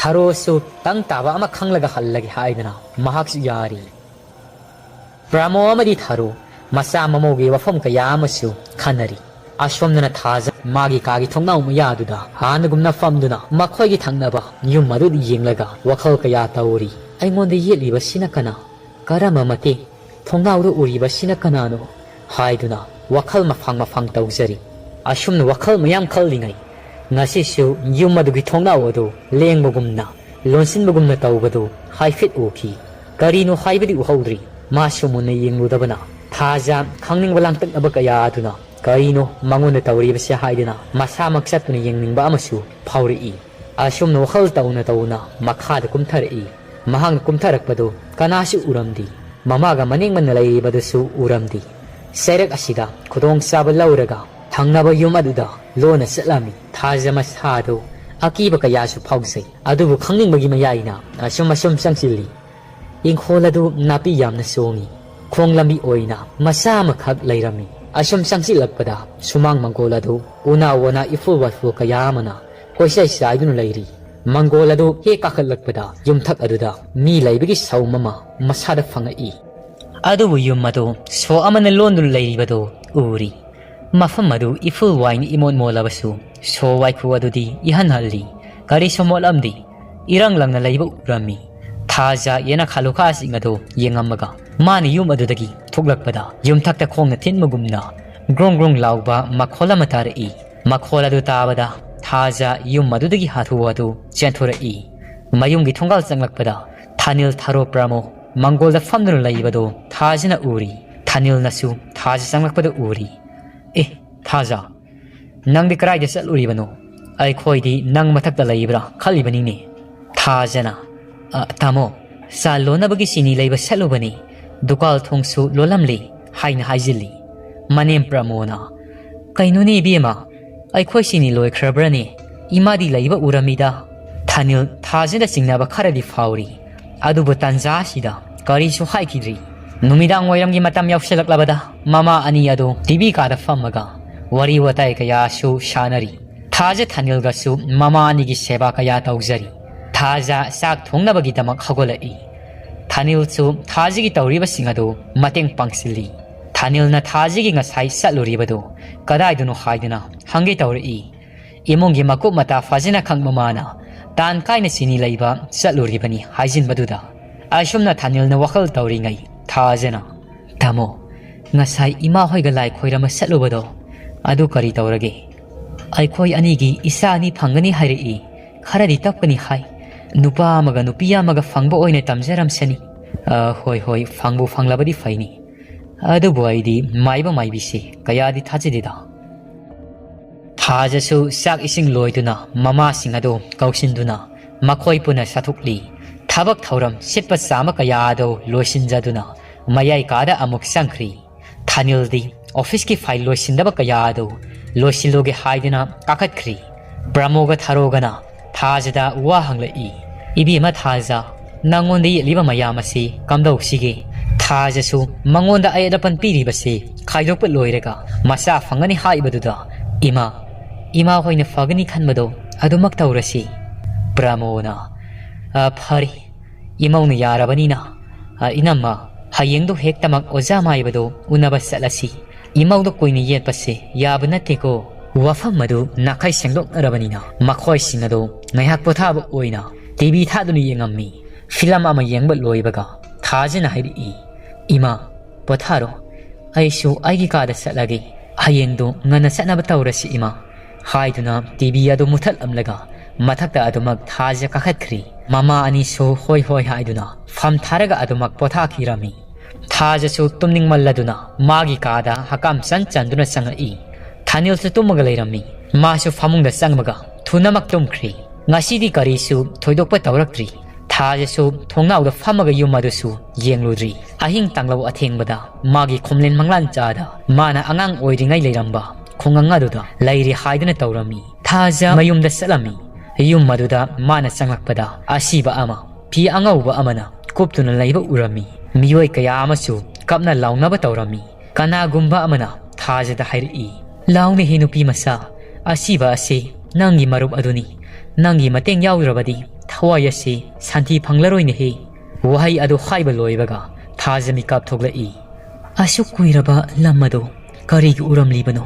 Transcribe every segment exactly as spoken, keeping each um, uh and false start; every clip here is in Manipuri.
ꯊꯥꯔꯣꯁꯨ ꯇꯪ ꯇꯥꯕ ꯑꯃ ꯈꯪꯂꯒ ꯍꯜꯂꯒꯦ ꯍꯥꯏꯗꯨꯅ ꯃꯍꯥꯛꯁꯨ ꯌꯥꯔꯤ꯫ ꯄ꯭ꯔꯃꯣ ꯑꯃꯗꯤ ꯊꯥꯔꯣ ꯃꯆꯥ ꯃꯃꯧꯒꯤ ꯋꯥꯐꯝ ꯀꯌꯥ ꯑꯃꯁꯨ ꯈꯟꯅꯔꯤ꯫ ꯑꯁꯣꯝꯗꯅ ꯊꯥꯖ ꯃꯥꯒꯤ ꯀꯥꯒꯤ ꯊꯣꯡꯅꯥꯎ ꯃꯌꯥꯗꯨꯗ ꯍꯥꯟꯅꯒꯨꯝꯅ ꯐꯝꯗꯨꯅ ꯃꯈꯣꯏꯒꯤ ꯊꯪꯅꯕ ꯌꯨꯝ ꯑꯗꯨ ꯌꯦꯡꯂꯒ ꯋꯥꯈꯜ ꯀꯌꯥ ꯇꯧꯔꯤ꯫ "ꯑꯩꯉꯣꯟꯗ ꯌꯦꯠꯂꯤꯕꯁꯤꯅ ꯀꯅꯥ? ꯀꯔꯝꯕ ꯃꯇꯦꯡ? ꯊꯣꯡꯅꯥꯎꯗ ꯎꯔꯤꯕꯁꯤꯅ ꯀꯅꯥꯅꯣ?" ꯍꯥꯏꯗꯨꯅ ꯋꯥꯈꯜ ꯃꯐꯥꯡ ꯃꯐꯥꯡ ꯇꯧꯖꯔꯤ꯫ ꯑꯁꯨꯝꯅ ꯋꯥꯈꯜ ꯃꯌꯥꯝ ꯈꯜꯂꯤꯉꯩ, ꯉꯁꯤꯁꯨ ꯌꯨꯝ ꯑꯗꯨꯒꯤ ꯊꯣꯡꯅꯥꯎ ꯑꯗꯨ ꯂꯦꯡꯕꯒꯨꯝꯅ, ꯂꯣꯟꯁꯤꯟꯕꯒꯨꯝꯅ ꯇꯧꯕꯗꯨ ꯍꯥꯏꯐꯦꯠ ꯎꯈꯤ꯫ ꯀꯔꯤꯅꯣ ꯍꯥꯏꯕꯗꯤ ꯎꯍꯧꯗ꯭ꯔꯤ꯫ ꯃꯥꯁꯨ ꯃꯨꯟꯅ ꯌꯦꯡꯂꯨꯗꯕꯅ ꯊꯥꯖ ꯈꯪꯅꯤꯡꯕ ꯂꯥꯡꯇꯛꯅꯕ ꯀꯌꯥ ꯑꯗꯨꯅ ꯀꯔꯤꯅꯣ ꯃꯉꯣꯟꯗ ꯇꯧꯔꯤꯕꯁꯦ ꯍꯥꯏꯗꯨꯅ ꯃꯁꯥꯃꯛ ꯆꯠꯇꯨꯅ ꯌꯦꯡꯅꯤꯡꯕ ꯑꯃꯁꯨ ꯐꯥꯎꯔꯛꯏ꯫ ꯑꯁꯨꯝꯅ ꯋꯥꯈꯜ ꯇꯧꯅ ꯇꯧꯅ ꯃꯈꯥꯗ ꯀꯨꯝꯊꯔꯛꯏ꯫ ꯃꯍꯥꯛꯅ ꯀꯨꯝꯊꯔꯛꯄꯗꯨ ꯀꯅꯥꯁꯨ ꯎꯔꯝꯗꯦ꯫ ꯃꯃꯥꯒ ꯃꯅꯤꯡ ꯃꯅ ꯂꯩꯔꯤꯕꯗꯨꯁꯨ ꯎꯔꯝꯗꯦ꯫ ꯆꯩꯔꯛ ꯑꯁꯤꯗ ꯈꯨꯗꯣꯡꯆꯥꯕ ꯂꯧꯔꯒ ꯊꯪꯅꯕ ꯌꯨꯝ ꯑꯗꯨꯗ ꯂꯣꯟꯅ ꯆꯠꯂꯝꯃꯤ꯫ ꯊꯥꯖ ꯃꯁꯥꯗꯨ ꯑꯀꯤꯕ ꯀꯌꯥꯁꯨ ꯐꯥꯎꯖꯩ꯫ ꯑꯗꯨꯕꯨ ꯈꯪꯅꯤꯡꯕꯒꯤ ꯃꯌꯥꯏꯅ ꯑꯁꯨꯝ ꯑꯁꯨꯝ ꯆꯪꯁꯤꯜꯂꯤ꯫ ꯏꯪꯈꯣꯜ ꯑꯗꯨ ꯅꯥꯄꯤ ꯌꯥꯝꯅ ꯁꯣꯡꯉꯤ꯫ ꯈꯣꯡ ꯂꯝꯕꯤ ꯑꯣꯏꯅ ꯃꯆꯥ ꯑꯃꯈꯛ ꯂꯩꯔꯝꯃꯤ꯫ ꯑꯁꯨꯝ ꯆꯪꯁꯤꯜꯂꯛꯄꯗ ꯁꯨꯃꯥꯡ ꯃꯪꯒꯣꯜ ꯑꯗꯨ ꯎꯅꯥ ꯋꯥꯅꯥ ꯏꯐꯨꯜ ꯋꯥꯏꯐꯨꯜ ꯀꯌꯥ ꯑꯃꯅ ꯀꯣꯏꯆꯥꯏ ꯆꯥꯏꯗꯨꯅ ꯂꯩꯔꯤ꯫ ꯃꯪꯒꯣꯜ ꯑꯗꯨ ꯍꯦꯛ ꯀꯥꯈꯠꯂꯛꯄꯗ ꯌꯨꯝꯊꯛ ꯑꯗꯨꯗ ꯃꯤ ꯂꯩꯕꯒꯤ ꯁꯥꯎꯝ ꯑꯃ ꯃꯁꯥꯗ ꯐꯪꯉꯛꯏ꯫ ꯑꯗꯨꯕꯨ ꯌꯨꯝ ꯑꯗꯨ ꯁꯣ ꯑꯃꯅ ꯂꯣꯟꯗꯨꯅ ꯂꯩꯔꯤꯕꯗꯨ ꯎꯔꯤ꯫ ꯃꯐꯝ ꯑꯗꯨ ꯏꯐꯨꯜ ꯋꯥꯏꯅ ꯏꯃꯣꯠ ꯃꯣꯠꯂꯕꯁꯨ ꯁꯣ ꯋꯥꯏꯈꯨ ꯑꯗꯨꯗꯤ ꯏꯍꯟ ꯍꯜꯂꯤ꯫ ꯀꯔꯤꯁꯨ ꯃꯣꯠꯂꯝꯗꯦ꯫ ꯏꯔꯪ ꯂꯪꯅ ꯂꯩꯕ ꯎꯔꯝꯃꯤ꯫ ꯊꯥꯖ ꯌꯦꯅꯈꯥ ꯂꯨꯈꯥꯁꯤꯡ ꯑꯗꯨ ꯌꯦꯡꯉꯝꯃꯒ ꯃꯥꯅ ꯌꯨꯝ ꯑꯗꯨꯗꯒꯤ ꯊꯣꯛꯂꯛꯄꯗ ꯌꯨꯝꯊꯛꯇ ꯈꯣꯡꯅ ꯊꯤꯟꯕꯒꯨꯝꯅ ꯒ꯭ꯔꯣꯡ ꯒ꯭ꯔꯣꯡ ꯂꯥꯎꯕ ꯃꯈꯣꯜ ꯑꯃ ꯇꯥꯔꯛꯏ꯫ ꯃꯈꯣꯜ ꯑꯗꯨ ꯇꯥꯕꯗ ꯊꯥꯖ ꯌꯨꯝ ꯑꯗꯨꯗꯒꯤ ꯍꯥꯊꯨ ꯍꯥꯊꯨ ꯆꯦꯟꯊꯣꯔꯛꯏ꯫ ꯃꯌꯨꯝꯒꯤ ꯊꯣꯡꯒꯥꯜ ꯆꯪꯂꯛꯄꯗ ꯊꯥꯅꯤꯜ, ꯊꯥꯔꯣ, ꯄ꯭ꯔꯃꯣ ꯃꯪꯒꯣꯜꯗ ꯐꯝꯗꯨꯅ ꯂꯩꯕꯗꯨ ꯊꯥꯖꯅ ꯎꯔꯤ꯫ ꯊꯥꯅꯤꯜꯅꯁꯨ ꯊꯥꯖ ꯆꯪꯂꯛꯄꯗ ꯎꯔꯤ꯫ "ꯑꯦ, ꯊꯥꯖ, ꯅꯪꯗꯤ ꯀꯗꯥꯏꯗ ꯆꯠꯂꯨꯔꯤꯕꯅꯣ? ꯑꯩꯈꯣꯏꯗꯤ ꯅꯪ ꯃꯊꯛꯇ ꯂꯩꯕ꯭ꯔꯥ ꯈꯜꯂꯤꯕꯅꯤꯅꯦ꯫" ꯊꯥꯖꯅ, "ꯑ, ꯇꯥꯃꯣ, ꯆꯥ ꯂꯣꯟꯅꯕꯒꯤ ꯆꯤꯅꯤ ꯂꯩꯕ ꯆꯠꯂꯨꯕꯅꯤ꯫ ꯗꯨꯀꯥꯜ ꯊꯣꯡꯁꯨ ꯂꯣꯜꯂꯝꯂꯤ," ꯍꯥꯏꯅ ꯍꯥꯏꯖꯤꯜꯂꯤ꯫ ꯃꯅꯦꯝ ꯄ꯭ꯔꯃꯣꯅ, "ꯀꯩꯅꯣꯅꯦ ꯏꯕꯦꯝꯃ, ꯑꯩꯈꯣꯏ ꯆꯤꯅꯤ ꯂꯣꯏꯈ꯭ꯔꯕ꯭ꯔꯅꯦ? ꯏꯃꯥꯗꯤ ꯂꯩꯕ ꯎꯔꯝꯃꯤꯗ꯫" ꯊꯥꯅꯤꯜ ꯊꯥꯖꯅ ꯆꯤꯡꯅꯕ ꯈꯔꯗꯤ ꯐꯥꯎꯔꯤ꯫ ꯑꯗꯨꯕꯨ ꯇꯟꯖꯥ ꯑꯁꯤꯗ ꯀꯔꯤꯁꯨ ꯍꯥꯏꯈꯤꯗ꯭ꯔꯤ꯫ ꯅꯨꯃꯤꯗꯥꯡ ꯋꯥꯏꯔꯝꯒꯤ ꯃꯇꯝ ꯌꯧꯁꯤꯜꯂꯛꯂꯕꯗ ꯃꯃꯥ ꯑꯅꯤ ꯑꯗꯨ ꯇꯤꯚꯤ ꯀꯥꯗ ꯐꯝꯃꯒ ꯋꯥꯔꯤ ꯋꯥꯇꯥꯏ ꯀꯌꯥꯁꯨ ꯁꯥꯟꯅꯔꯤ꯫ ꯊꯥꯖ ꯊꯥꯅꯤꯜꯒꯁꯨ ꯃꯃꯥ ꯑꯅꯤꯒꯤ ꯁꯦꯕꯥ ꯀꯌꯥ ꯇꯧꯖꯔꯤ꯫ ꯊꯥꯖ ꯆꯥꯛ ꯊꯣꯡꯅꯕꯒꯤꯗꯃꯛ ꯍꯧꯒꯠꯂꯛꯏ꯫ ꯊꯥꯅꯤꯜꯁꯨ ꯊꯥꯖꯒꯤ ꯇꯧꯔꯤꯕꯁꯤꯡ ꯑꯗꯨ ꯃꯇꯦꯡ ꯄꯥꯡꯁꯤꯜꯂꯤ꯫ ꯊꯥꯅꯤꯜꯅ ꯊꯥꯖꯒꯤ ꯉꯁꯥꯏ ꯆꯠꯂꯨꯔꯤꯕꯗꯨ ꯀꯗꯥꯏꯗꯅꯣ ꯍꯥꯏꯗꯨꯅ ꯍꯪꯒꯦ ꯇꯧꯔꯛꯏ꯫ ꯏꯃꯨꯡꯒꯤ ꯃꯀꯨꯞ ꯃꯇꯥ ꯐꯖꯅ ꯈꯪꯕ ꯃꯥꯅ ꯇꯥꯟ ꯀꯥꯏꯅ ꯆꯤꯅꯤ ꯂꯩꯕ ꯆꯠꯂꯨꯔꯤꯕꯅꯤ ꯍꯥꯏꯖꯤꯟꯕꯗꯨꯗ, ꯑꯁꯨꯝꯅ ꯊꯥꯅꯤꯜꯅ ꯋꯥꯈꯜ ꯇꯧꯔꯤꯉꯩ ꯊꯥꯖꯅ, "ꯇꯥꯃꯣ, ꯉꯁꯥꯏ ꯏꯃꯥ ꯍꯣꯏꯒ ꯂꯥꯏ ꯈꯣꯏꯔꯝꯕ ꯆꯠꯂꯨꯕꯗꯣ, ꯑꯗꯨ ꯀꯔꯤ ꯇꯧꯔꯒꯦ? ꯑꯩꯈꯣꯏ ꯑꯅꯤꯒꯤ ꯏꯆꯥ ꯑꯅꯤ ꯐꯪꯒꯅꯤ ꯍꯥꯏꯔꯛꯏ꯫ ꯈꯔꯗꯤ ꯇꯞꯀꯅꯤ ꯍꯥꯏ꯫ ꯅꯨꯄꯥ ꯑꯃꯒ ꯅꯨꯄꯤ ꯑꯃꯒ ꯐꯪꯕ ꯑꯣꯏꯅ ꯇꯝꯖꯔꯝꯁꯅꯤ꯫ ꯑ, ꯍꯣꯏ, ꯍꯣꯏ, ꯐꯪꯕꯨ ꯐꯪꯂꯕꯗꯤ ꯐꯩꯅꯤ꯫ ꯑꯗꯨꯕꯨ ꯑꯩꯗꯤ ꯃꯥꯏꯕ ꯃꯥꯏꯕꯤꯁꯦ ꯀꯌꯥꯗꯤ ꯊꯥꯖꯗꯦꯗ"꯫ ꯊꯥꯖꯁꯨ ꯆꯥꯛ ꯏꯁꯤꯡ ꯂꯣꯏꯗꯨꯅ ꯃꯃꯥꯁꯤꯡ ꯑꯗꯨ ꯀꯧꯁꯤꯟꯗꯨꯅ ꯃꯈꯣꯏ ꯄꯨꯟꯅ ꯆꯥꯊꯣꯛꯂꯤ꯫ ꯊꯕꯛ ꯊꯧꯔꯝ ꯁꯤꯠꯄ ꯆꯥꯝꯕ ꯀꯌꯥ ꯑꯗꯨ ꯂꯣꯏꯁꯤꯟꯖꯗꯨꯅ ꯃꯌꯥꯏ ꯀꯥꯗ ꯑꯃꯨꯛ ꯆꯪꯈ꯭ꯔꯤ꯫ ꯊꯥꯅꯤꯜꯗꯤ ꯑꯣꯐꯤꯁꯀꯤ ꯐꯥꯏꯜ ꯂꯣꯏꯁꯤꯟꯗꯕ ꯀꯌꯥ ꯑꯗꯨ ꯂꯣꯏꯁꯤꯜꯂꯨꯒꯦ ꯍꯥꯏꯗꯨꯅ ꯀꯥꯈꯠꯈ꯭ꯔꯤ꯫ ꯄ꯭ꯔꯃꯣꯒ ꯊꯥꯔꯣꯒꯅ ꯊꯥꯖꯗ ꯋꯥ ꯍꯪꯂꯛꯏ꯫ "ꯏꯕꯦꯝꯃ ꯊꯥꯖ, ꯅꯪꯉꯣꯟꯗ ꯌꯦꯠꯂꯤꯕ ꯃꯌꯥꯝ ꯑꯁꯤ ꯀꯝꯗꯧꯁꯤꯒꯦ?" ꯊꯥꯖꯁꯨ ꯃꯉꯣꯟꯗ ꯑꯌꯦꯠ ꯑꯄꯟ ꯄꯤꯔꯤꯕꯁꯤ ꯈꯥꯏꯗꯣꯛꯄ ꯂꯣꯏꯔꯒ ꯃꯆꯥ ꯐꯪꯒꯅꯤ ꯍꯥꯏꯕꯗꯨꯗ, "ꯏꯃꯥ, ꯏꯃꯥ ꯍꯣꯏꯅ ꯐꯒꯅꯤ ꯈꯟꯕꯗꯣ ꯑꯗꯨꯃꯛ ꯇꯧꯔꯁꯤ"꯫ ꯄ꯭ꯔꯃꯣꯅ, "ꯑ, ꯐꯔꯦ, ꯏꯃꯧꯅ ꯌꯥꯔꯕꯅꯤꯅ, ꯑ, ꯏꯅꯝꯃ, ꯍꯌꯦꯡꯗꯣ ꯍꯦꯛꯇꯃꯛ ꯑꯣꯖꯥ ꯃꯥꯏꯕꯗꯣ ꯎꯅꯕ ꯆꯠꯂꯁꯤ꯫ ꯏꯃꯧꯗꯣ ꯀꯨꯏꯅ ꯌꯦꯠꯄꯁꯦ ꯌꯥꯕ ꯅꯠꯇꯦꯀꯣ"꯫ ꯋꯥꯐꯝ ꯑꯗꯨ ꯅꯥꯈꯩ ꯁꯦꯡꯗꯣꯛꯅꯔꯕꯅꯤꯅ ꯃꯈꯣꯏꯁꯤꯡ ꯑꯗꯨ ꯉꯥꯏꯍꯥꯛ ꯄꯣꯊꯥꯕ ꯑꯣꯏꯅ ꯇꯤꯚꯤ ꯊꯥꯗꯨꯅ ꯌꯦꯡꯉꯝꯃꯤ꯫ ꯐꯤꯂꯝ ꯑꯃ ꯌꯦꯡꯕ ꯂꯣꯏꯕꯒ ꯊꯥꯖꯅ ꯍꯥꯏꯔꯛꯏ, "ꯏꯃꯥ, ꯄꯣꯊꯥꯔꯣ꯫ ꯑꯩꯁꯨ ꯑꯩꯒꯤ ꯀꯥꯗ ꯆꯠꯂꯒꯦ꯫ ꯍꯌꯦꯡꯗꯣ ꯉꯟꯅ ꯆꯠꯅꯕ ꯇꯧꯔꯁꯤ, ꯏꯃꯥ"꯫ ꯍꯥꯏꯗꯨꯅ ꯇꯤꯚꯤ ꯑꯗꯨ ꯃꯨꯊꯠꯂꯝꯂꯒ ꯃꯊꯛꯇ ꯑꯗꯨꯃꯛ ꯊꯥꯖ ꯀꯥꯈꯠꯈ꯭ꯔꯤ꯫ ꯃꯃꯥ ꯑꯅꯤꯁꯨ ꯍꯣꯏ ꯍꯣꯏ ꯍꯥꯏꯗꯨꯅ ꯐꯝ ꯊꯥꯔꯒ ꯑꯗꯨꯃꯛ ꯄꯣꯊꯥꯈꯤꯔꯝꯃꯤ꯫ ꯊꯥꯖꯁꯨ ꯇꯨꯝꯅꯤꯡꯃꯜꯂꯗꯨꯅ ꯃꯥꯒꯤ ꯀꯥꯗ ꯍꯀꯥꯝ ꯆꯟ ꯆꯟꯗꯨꯅ ꯆꯪꯉꯛꯏ꯫ ꯊꯥꯅꯤꯜꯁꯨ ꯇꯨꯝꯃꯒ ꯂꯩꯔꯝꯃꯤ꯫ ꯃꯥꯁꯨ ꯐꯃꯨꯡꯗ ꯆꯪꯕꯒ ꯊꯨꯅꯃꯛ ꯇꯨꯝꯈ꯭ꯔꯤ꯫ ꯉꯁꯤꯗꯤ ꯀꯔꯤꯁꯨ ꯊꯣꯏꯗꯣꯛꯄ ꯇꯧꯔꯛꯇ꯭ꯔꯤ꯫ ꯊꯥꯖꯁꯨ ꯊꯣꯡꯅꯥꯎꯗ ꯐꯝꯃꯒ ꯌꯨꯝ ꯑꯗꯨꯁꯨ ꯌꯦꯡꯂꯨꯗ꯭ꯔꯤ꯫ ꯑꯍꯤꯡ ꯇꯥꯡꯂꯧ ꯑꯊꯦꯡꯕꯗ ꯃꯥꯒꯤ ꯈꯣꯝꯂꯦꯟ ꯃꯪꯂꯥꯟ ꯆꯥꯗ ꯃꯥꯅ ꯑꯉꯥꯡ ꯑꯣꯏꯔꯤꯉꯩ ꯂꯩꯔꯝꯕ ꯈꯨꯡꯒꯪ ꯑꯗꯨꯗ ꯂꯩꯔꯤ ꯍꯥꯏꯗꯨꯅ ꯇꯧꯔꯝꯃꯤ꯫ ꯊꯥꯖ ꯃꯌꯨꯝꯗ ꯆꯠꯂꯝꯃꯤ꯫ ꯌꯨꯝ ꯑꯗꯨꯗ ꯃꯥꯅ ꯆꯪꯂꯛꯄꯗ ꯑꯁꯤꯕ ꯑꯃ ꯐꯤ ꯑꯉꯧꯕ ꯑꯃꯅ ꯀꯨꯞꯇꯨꯅ ꯂꯩꯕ ꯎꯔꯝꯃꯤ꯫ ꯃꯤꯑꯣꯏ ꯀꯌꯥ ꯑꯃꯁꯨ ꯀꯞꯅ ꯂꯥꯎꯅꯕ ꯇꯧꯔꯝꯃꯤ꯫ ꯀꯅꯥꯒꯨꯝꯕ ꯑꯃꯅ ꯊꯥꯖꯗ ꯍꯥꯏꯔꯛꯏ, "ꯂꯥꯎꯅꯦꯍꯦ ꯅꯨꯄꯤ ꯃꯆꯥ, ꯑꯁꯤꯕ ꯑꯁꯤ ꯅꯪꯒꯤ ꯃꯔꯨꯞ ꯑꯗꯨꯅꯤ꯫ ꯅꯪꯒꯤ ꯃꯇꯦꯡ ꯌꯥꯎꯗ꯭ꯔꯕꯗꯤ ꯊꯋꯥꯏ ꯑꯁꯤ ꯁꯥꯟꯇꯤ ꯐꯪꯂꯔꯣꯏꯅꯦꯍꯦ꯫ ꯋꯥꯍꯩ ꯑꯗꯨ ꯍꯥꯏꯕ ꯂꯣꯏꯕꯒ ꯊꯥꯖ ꯃꯤꯀꯥꯞ ꯊꯣꯛꯂꯛꯏ꯫ ꯑꯁꯨꯛ ꯀꯨꯏꯔꯕ ꯂꯝ ꯑꯗꯨ ꯀꯔꯤꯒꯤ ꯎꯔꯝꯂꯤꯕꯅꯣ?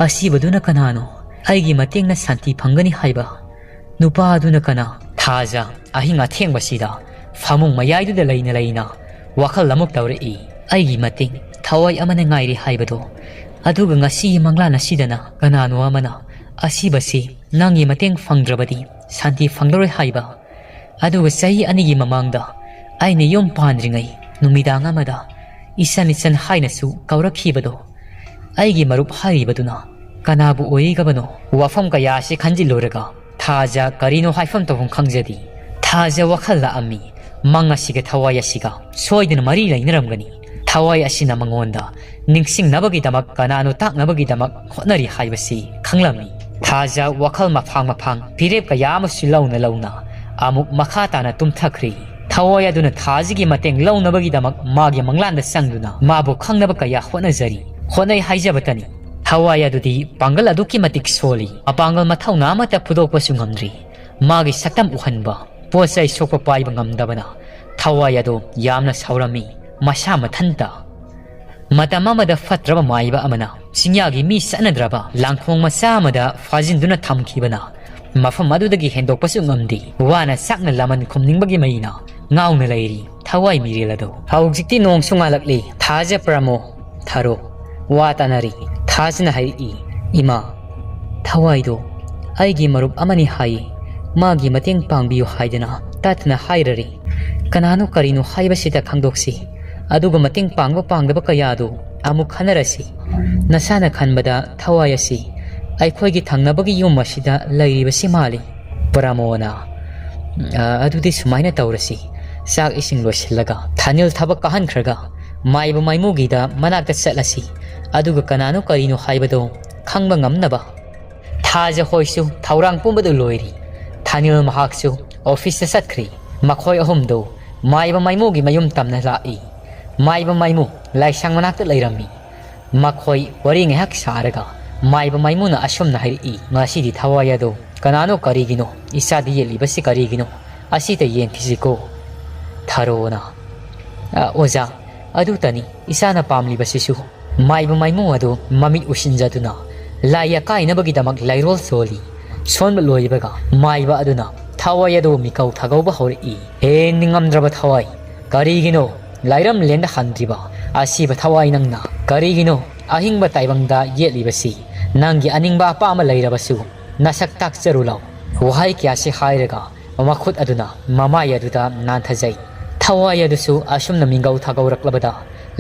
ꯑꯁꯤꯕꯗꯨꯅ ꯀꯅꯥꯅꯣ? ꯑꯩꯒꯤ ꯃꯇꯦꯡꯅ ꯁꯥꯟꯇꯤ ꯐꯪꯒꯅꯤ ꯍꯥꯏꯕ ꯅꯨꯄꯥ ꯑꯗꯨꯅ ꯀꯅꯥ? ꯊꯥꯖ ꯑꯍꯤꯡ ꯑꯊꯦꯡꯕꯁꯤꯗ ꯐꯃꯨꯡ ꯃꯌꯥꯏꯗꯨꯗ ꯂꯩꯅ ꯂꯩꯅ ꯋꯥꯈꯜ ꯑꯃꯨꯛ ꯇꯧꯔꯛꯏ꯫ ꯑꯩꯒꯤ ꯃꯇꯦꯡ ꯊꯋꯥꯏ ꯑꯃꯅ ꯉꯥꯏꯔꯤ ꯍꯥꯏꯕꯗꯣ, ꯑꯗꯨꯒ ꯉꯁꯤꯒꯤ ꯃꯪꯂꯥꯟ ꯑꯁꯤꯗꯅ ꯀꯅꯥꯅꯣ ꯑꯃꯅ ꯑꯁꯤꯕꯁꯤ ꯅꯪꯒꯤ ꯃꯇꯦꯡ ꯐꯪꯗ꯭ꯔꯕꯗꯤ ꯁꯥꯟꯇꯤ ꯐꯪꯂꯔꯣꯏ ꯍꯥꯏꯕ, ꯑꯗꯨꯒ ꯆꯍꯤ ꯑꯅꯤꯒꯤ ꯃꯃꯥꯡꯗ ꯑꯩꯅ ꯌꯨꯝ ꯄꯥꯟꯗ꯭ꯔꯤꯉꯩ ꯅꯨꯃꯤꯗꯥꯡ ꯑꯃꯗ ꯏꯆꯟ ꯏꯆꯟ ꯍꯥꯏꯅꯁꯨ ꯀꯧꯔꯛꯈꯤꯕꯗꯣ, ꯑꯩꯒꯤ ꯃꯔꯨꯞ ꯍꯥꯏꯔꯤꯕꯗꯨꯅ ꯀꯅꯥꯕꯨ ꯑꯣꯏꯒꯕꯅꯣ? ꯋꯥꯐꯝ ꯀꯌꯥ ꯑꯁꯤ ꯈꯟꯖꯤꯜꯂꯨꯔꯒ ꯊꯥꯖ ꯀꯔꯤꯅꯣ ꯍꯥꯏꯐꯝ ꯇꯧꯐꯝ ꯈꯪꯖꯗꯦ꯫ ꯊꯥꯖ ꯋꯥꯈꯜ ꯂꯥꯛꯑꯝꯃꯤ, ꯃꯪ ꯑꯁꯤꯒ ꯊꯋꯥꯏ ꯑꯁꯤꯒ ꯁꯣꯏꯗꯅ ꯃꯔꯤ ꯂꯩꯅꯔꯝꯒꯅꯤ꯫ ꯊꯋꯥꯏ ꯑꯁꯤꯅ ꯃꯉꯣꯟꯗ ꯅꯤꯡꯁꯤꯡꯅꯕꯒꯤꯗꯃꯛ, ꯀꯅꯥꯅꯣ ꯇꯥꯛꯅꯕꯒꯤꯗꯃꯛ ꯍꯣꯠꯅꯔꯤ ꯍꯥꯏꯕꯁꯤ ꯈꯪꯂꯝꯃꯤ꯫ ꯊꯥꯖ ꯋꯥꯈꯜ ꯃꯐꯥꯡ ꯃꯐꯥꯡ ꯐꯤꯔꯦꯞ ꯀꯌꯥ ꯑꯃꯁꯨ ꯂꯧꯅ ꯂꯧꯅ ꯑꯃꯨꯛ ꯃꯈꯥ ꯇꯥꯅ ꯇꯨꯝꯊꯈ꯭ꯔꯦ꯫ ꯊꯋꯥꯏ ꯑꯗꯨꯅ ꯊꯥꯖꯒꯤ ꯃꯇꯦꯡ ꯂꯧꯅꯕꯒꯤꯗꯃꯛ ꯃꯥꯒꯤ ꯃꯪꯂꯥꯟꯗ ꯆꯪꯗꯨꯅ ꯃꯥꯕꯨ ꯈꯪꯅꯕ ꯀꯌꯥ ꯍꯣꯠꯅꯖꯔꯤ꯫ ꯍꯣꯠꯅꯩ ꯍꯥꯏꯖꯕꯇꯅꯤ꯫ ꯊꯋꯥꯏ ꯑꯗꯨꯗꯤ ꯄꯥꯡꯒꯜ ꯑꯗꯨꯛꯀꯤ ꯃꯇꯤꯛ ꯁꯣꯜꯂꯤ꯫ ꯃꯄꯥꯡꯒꯜ ꯃꯊꯧꯅꯥ ꯑꯃꯠꯇ ꯐꯨꯗꯣꯛꯄꯁꯨ ꯉꯝꯗ꯭ꯔꯤ꯫ ꯃꯥꯒꯤ ꯁꯛꯇꯝ ꯎꯍꯟꯕ, ꯄꯣꯠ ꯆꯩ ꯁꯣꯛꯄ ꯄꯥꯏꯕ ꯉꯝꯗꯕꯅ ꯊꯋꯥꯏ ꯑꯗꯨ ꯌꯥꯝꯅ ꯁꯥꯎꯔꯝꯃꯤ꯫ ꯃꯁꯥ ꯃꯊꯟꯇ ꯃꯇꯝ ꯑꯃꯗ ꯐꯠꯇ꯭ꯔꯕ ꯃꯥꯏꯕ ꯑꯃꯅ ꯆꯤꯡꯌꯥꯒꯤ ꯃꯤ ꯆꯠꯅꯗ꯭ꯔꯕ ꯂꯥꯡꯈꯣꯡ ꯃꯆꯥ ꯑꯃꯗ ꯐꯥꯖꯤꯟꯗꯨꯅ ꯊꯝꯈꯤꯕꯅ ꯃꯐꯝ ꯑꯗꯨꯗꯒꯤ ꯍꯦꯟꯗꯣꯛꯄꯁꯨ ꯉꯝꯗꯦ꯫ ꯋꯥꯅ ꯆꯥꯛꯅ ꯂꯃꯟ ꯈꯨꯝꯅꯤꯡꯕꯒꯤ ꯃꯩꯅ ꯉꯥꯎꯅ ꯂꯩꯔꯤ ꯊꯋꯥꯏ ꯃꯤꯔꯦꯜ ꯑꯗꯨ꯫ ꯍꯧꯖꯤꯛꯇꯤ ꯅꯣꯡꯁꯨ ꯉꯥꯜꯂꯛꯂꯤ꯫ ꯊꯥꯖ ꯄ꯭ꯔꯃꯣ ꯊꯥꯔꯣ ꯋꯥ ꯇꯥꯅꯔꯤ꯫ ꯊꯥꯖꯅ ꯍꯥꯏꯔꯛꯏ, "ꯏꯃꯥ, ꯊꯋꯥꯏꯗꯣ ꯑꯩꯒꯤ ꯃꯔꯨꯞ ꯑꯃꯅꯤ ꯍꯥꯏꯌꯦ꯫ ꯃꯥꯒꯤ ꯃꯇꯦꯡ ꯄꯥꯡꯕꯤꯌꯨ ꯍꯥꯏꯗꯅ ꯇꯠꯇꯅ ꯍꯥꯏꯔꯔꯤ꯫ ꯀꯅꯥꯅꯣ ꯀꯔꯤꯅꯣ ꯍꯥꯏꯕꯁꯤꯗ ꯈꯪꯗꯣꯛꯁꯤ꯫ ꯑꯗꯨꯒ ꯃꯇꯦꯡ ꯄꯥꯡꯕ ꯄꯥꯡꯗꯕ ꯀꯌꯥꯗꯨ ꯑꯃꯨꯛ ꯈꯟꯅꯔꯁꯤ꯫ ꯅꯁꯥꯅ ꯈꯟꯕꯗ ꯊꯋꯥꯏ ꯑꯁꯤ ꯑꯩꯈꯣꯏꯒꯤ ꯊꯪꯅꯕꯒꯤ ꯌꯨꯝ ꯑꯁꯤꯗ ꯂꯩꯔꯤꯕꯁꯤ ꯃꯥꯜꯂꯤ꯫" ꯄ꯭ꯔꯃꯣꯅ "ꯑ, ꯑꯗꯨꯗꯤ ꯁꯨꯃꯥꯏꯅ ꯇꯧꯔꯁꯤ꯫ ꯆꯥꯛ ꯏꯁꯤꯡ ꯂꯣꯏꯁꯤꯜꯂꯒ ꯊꯥꯅꯤꯜ ꯊꯕꯛ ꯀꯥꯍꯟꯈ꯭ꯔꯒ ꯃꯥꯏꯕ ꯃꯥꯏꯃꯨꯒꯤꯗ ꯃꯅꯥꯛꯇ ꯆꯠꯂꯁꯤ꯫ ꯑꯗꯨꯒ ꯀꯅꯥꯅꯣ ꯀꯔꯤꯅꯣ ꯍꯥꯏꯕꯗꯣ ꯈꯪꯕ ꯉꯝꯅꯕ꯫" ꯊꯥꯖ ꯍꯣꯏꯁꯨ ꯊꯧꯔꯥꯡ ꯄꯨꯝꯕꯗꯨ ꯂꯣꯏꯔꯤ꯫ ꯊꯥꯅꯤꯜ ꯃꯍꯥꯛꯁꯨ ꯑꯣꯐꯤꯁꯇ ꯆꯠꯈ꯭ꯔꯤ꯫ ꯃꯈꯣꯏ ꯑꯍꯨꯝꯗꯨ ꯃꯥꯏꯕ ꯃꯥꯏꯃꯨꯒꯤ ꯃꯌꯨꯝ ꯇꯝꯅ ꯂꯥꯛꯏ꯫ ꯃꯥꯏꯕ ꯃꯥꯏꯃꯨ ꯂꯥꯏꯁꯪ ꯃꯅꯥꯛꯇ ꯂꯩꯔꯝꯃꯤ꯫ ꯃꯈꯣꯏ ꯋꯥꯔꯤ ꯉꯥꯏꯍꯥꯛ ꯁꯥꯔꯒ ꯃꯥꯏꯕ ꯃꯥꯏꯃꯨꯅ ꯑꯁꯨꯝꯅ ꯍꯥꯏꯔꯛꯏ, "ꯉꯁꯤꯗꯤ ꯊꯋꯥꯏ ꯑꯗꯣ "ꯀꯅꯥꯅꯣ, ꯀꯔꯤꯒꯤꯅꯣ? ꯏꯆꯥꯗ ꯌꯦꯠꯂꯤꯕꯁꯤ ꯀꯔꯤꯒꯤꯅꯣ? ꯑꯁꯤꯗ ꯌꯦꯡꯈꯤꯁꯤꯀꯣ꯫" ꯊꯔꯣꯅ, "ꯑ, ꯑꯣꯖꯥ, ꯑꯗꯨꯇꯅꯤ ꯏꯆꯥꯅ ꯄꯥꯝꯂꯤꯕꯁꯤꯁꯨ꯫ ꯃꯥꯏꯕ ꯃꯥꯏꯃꯨ ꯑꯗꯨ ꯃꯃꯤꯠ ꯎꯁꯤꯟꯖꯗꯨꯅ ꯂꯥꯏ ꯑꯀꯥꯏꯅꯕꯒꯤꯗꯃꯛ ꯂꯩꯔꯣꯜ ꯁꯣꯜꯂꯤ꯫" ꯁꯣꯟꯕ ꯂꯣꯏꯕꯒ ꯃꯥꯏꯕ ꯑꯗꯨꯅ ꯊꯋꯥꯏ ꯑꯗꯨ ꯃꯤꯀꯧ ꯊꯥꯒꯧꯕ ꯍꯧꯔꯛꯏ꯫ "ꯍꯦ ꯅꯤꯡꯉꯝꯗ꯭ꯔꯕ ꯊꯋꯥꯏ, ꯀꯔꯤꯒꯤꯅꯣ ꯂꯥꯏꯔꯝꯂꯦꯟꯗ ꯍꯟꯗ꯭ꯔꯤꯕ? ꯑꯁꯤꯕ ꯊꯋꯥꯏ ꯅꯪꯅ ꯀꯔꯤꯒꯤꯅꯣ ꯑꯍꯤꯡꯕ ꯇꯥꯏꯕꯪꯗ ꯌꯦꯠꯂꯤꯕꯁꯤ? ꯅꯪꯒꯤ ꯑꯅꯤꯡꯕ ꯑꯄꯥꯝꯕ ꯂꯩꯔꯕꯁꯨ ꯅꯁꯛ ꯇꯥꯛꯆꯔꯨ ꯂꯥꯎ꯫" ꯋꯥꯍꯩ ꯀꯌꯥꯁꯤ ꯍꯥꯏꯔꯒ ꯃꯈꯨꯠ ꯑꯗꯨꯅ ꯃꯃꯥꯏ ꯑꯗꯨꯗ ꯅꯥꯟꯊꯖꯩ꯫ ꯊꯋꯥꯏ ꯑꯗꯨꯁꯨ ꯑꯁꯨꯝꯅ ꯃꯤꯡꯒꯧ ꯊꯥꯒꯧꯔꯛꯂꯕꯗ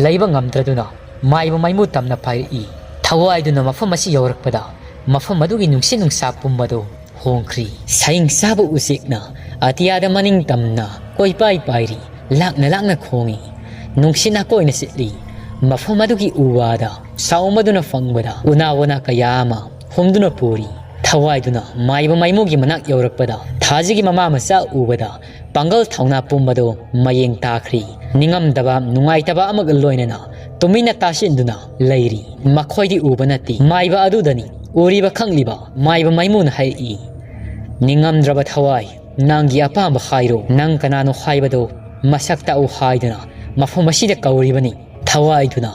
ꯂꯩꯕ ꯉꯝꯗ꯭ꯔꯗꯨꯅ ꯃꯥꯏꯕ ꯃꯥꯏꯃꯨ ꯇꯝꯅ ꯄꯥꯏꯔꯛꯏ꯫ ꯊꯋꯥꯏꯗꯨꯅ ꯃꯐꯝ ꯑꯁꯤ ꯌꯧꯔꯛꯄꯗ ꯃꯐꯝ ꯑꯗꯨꯒꯤ ꯅꯨꯡꯁꯤꯠ ꯅꯨꯡꯁꯥ ꯄꯨꯝꯕꯗꯨ ꯍꯣꯡꯈ꯭ꯔꯤ꯫ ꯁꯌꯤꯡ ꯆꯥꯕ ꯎꯆꯦꯛꯅ ꯑꯇꯤꯌꯥꯗ ꯃꯅꯤꯡ ꯇꯝꯅ ꯀꯣꯏꯄꯥꯏ ꯄꯥꯏꯔꯤ, ꯂꯥꯛꯅ ꯂꯥꯛꯅ ꯈꯣꯡꯏ꯫ ꯅꯨꯡꯁꯤꯠ ꯅꯥꯀꯣꯏꯅ ꯁꯤꯠꯂꯤ꯫ ꯃꯐꯝ ꯑꯗꯨꯒꯤ ꯎ ꯋꯥꯗ ꯆꯥꯎꯃꯗꯨꯅ ꯐꯪꯕꯗ ꯎꯅꯥ ꯋꯥꯅꯥ ꯀꯌꯥ ꯑꯃ ꯍꯨꯝꯗꯨꯅ ꯄꯨꯔꯤ꯫ ꯊꯋꯥꯏꯗꯨꯅ ꯃꯥꯏꯕ ꯃꯥꯏꯃꯨꯒꯤ ꯃꯅꯥꯛ ꯌꯧꯔꯛꯄꯗ ꯊꯥꯖꯒꯤ ꯃꯃꯥ ꯃꯆꯥ ꯎꯕꯗ ꯄꯥꯡꯒꯜ ꯊꯧꯅꯥ ꯄꯨꯝꯕꯗꯨ ꯃꯌꯦꯡ ꯇꯥꯈ꯭ꯔꯤ꯫ ꯅꯤꯡꯉꯝꯗꯕ ꯅꯨꯡꯉꯥꯏꯇꯕ ꯑꯃꯒ ꯂꯣꯏꯅꯅ ꯇꯨꯃꯤꯟꯅ ꯇꯥꯁꯤꯟꯗꯨꯅ ꯂꯩꯔꯤ꯫ ꯃꯈꯣꯏꯗꯤ ꯎꯕ ꯅꯠꯇꯦ, ꯃꯥꯏꯕ ꯑꯗꯨꯗꯅꯤ ꯎꯔꯤꯕ ꯈꯪꯂꯤꯕ꯫ ꯃꯥꯏꯕ ꯃꯥꯏꯃꯨꯅ ꯍꯥꯏꯔꯛꯏ, "ꯅꯤꯡꯉꯝꯗ꯭ꯔꯕ ꯊꯋꯥꯏ, ꯅꯪꯒꯤ ꯑꯄꯥꯝꯕ ꯍꯥꯏꯔꯣ꯫ ꯅꯪ ꯀꯅꯥꯅꯣ ꯍꯥꯏꯕꯗꯣ ꯃꯁꯛ ꯇꯥꯛꯎ ꯍꯥꯏꯗꯅ ꯃꯐꯝ ꯑꯁꯤꯗ ꯀꯧꯔꯤꯕꯅꯤ꯫" ꯊꯋꯥꯏꯗꯨꯅ,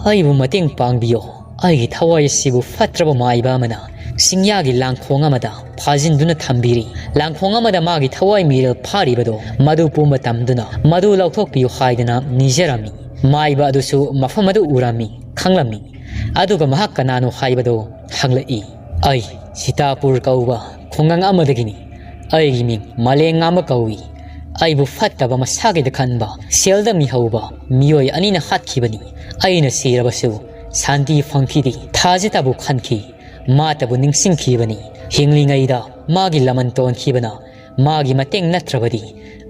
"ꯑꯩꯕꯨ ꯃꯇꯦꯡ ꯄꯥꯡꯕꯤꯌꯣ꯫ ꯑꯩꯒꯤ ꯊꯋꯥꯏ ꯑꯁꯤꯕꯨ ꯐꯠꯇ꯭ꯔꯕ ꯃꯥꯏꯕ ꯑꯃꯅ ꯆꯤꯡꯌꯥꯒꯤ ꯂꯥꯡꯈꯣꯡ ꯑꯃꯗ ꯐꯥꯖꯤꯟꯗꯨꯅ ꯊꯝꯕꯤꯔꯤ꯫ ꯂꯥꯡꯈꯣꯡ ꯑꯃꯗ ꯃꯥꯒꯤ ꯊꯋꯥꯏ ꯃꯤꯔꯦꯜ ꯐꯥꯔꯤꯕꯗꯣ ꯃꯗꯨ ꯄꯨꯝꯕ ꯇꯝꯗꯨꯅ ꯃꯗꯨ ꯂꯧꯊꯣꯛꯄꯤꯌꯨ ꯍꯥꯏꯗꯅ ꯅꯤꯖꯔꯝꯃꯤ꯫" ꯃꯥꯏꯕ ꯑꯗꯨꯁꯨ ꯃꯐꯝ ꯑꯗꯨ ꯎꯔꯝꯃꯤ, ꯈꯪꯂꯝꯃꯤ꯫ ꯑꯗꯨꯒ ꯃꯍꯥꯛ ꯀꯅꯥꯅꯣ ꯍꯥꯏꯕꯗꯨ ꯍꯪꯂꯛꯏ꯫ "ꯑꯩ ꯁꯤꯇꯥꯄꯨꯔ ꯀꯧꯕ ꯈꯨꯡꯒꯪ ꯑꯃꯗꯒꯤꯅꯤ꯫ ꯑꯩꯒꯤ ꯃꯤꯡ ꯃꯂꯦꯝꯉꯥꯟꯕ ꯀꯧꯏ꯫ ꯑꯩꯕꯨ ꯐꯠꯇꯕ ꯃꯁꯥꯒꯤꯗ ꯈꯟꯕ, ꯁꯦꯜꯗ ꯃꯤꯍꯧꯕ ꯃꯤꯑꯣꯏ ꯑꯅꯤꯅ ꯍꯥꯠꯈꯤꯕꯅꯤ꯫ ꯑꯩꯅ ꯁꯤꯔꯕꯁꯨ ꯁꯥꯟꯇꯤ ꯐꯪꯈꯤꯗꯦ꯫ ꯊꯥꯖꯇꯕꯨ ꯈꯟꯈꯤ, ꯃꯥꯇꯕꯨ ꯅꯤꯡꯁꯤꯡꯈꯤꯕꯅꯤ꯫ ꯍꯤꯡꯂꯤꯉꯩꯗ ꯃꯥꯒꯤ ꯂꯃꯟ ꯇꯣꯟꯈꯤꯕꯅ ꯃꯥꯒꯤ ꯃꯇꯦꯡ ꯅꯠꯇ꯭ꯔꯕꯗꯤ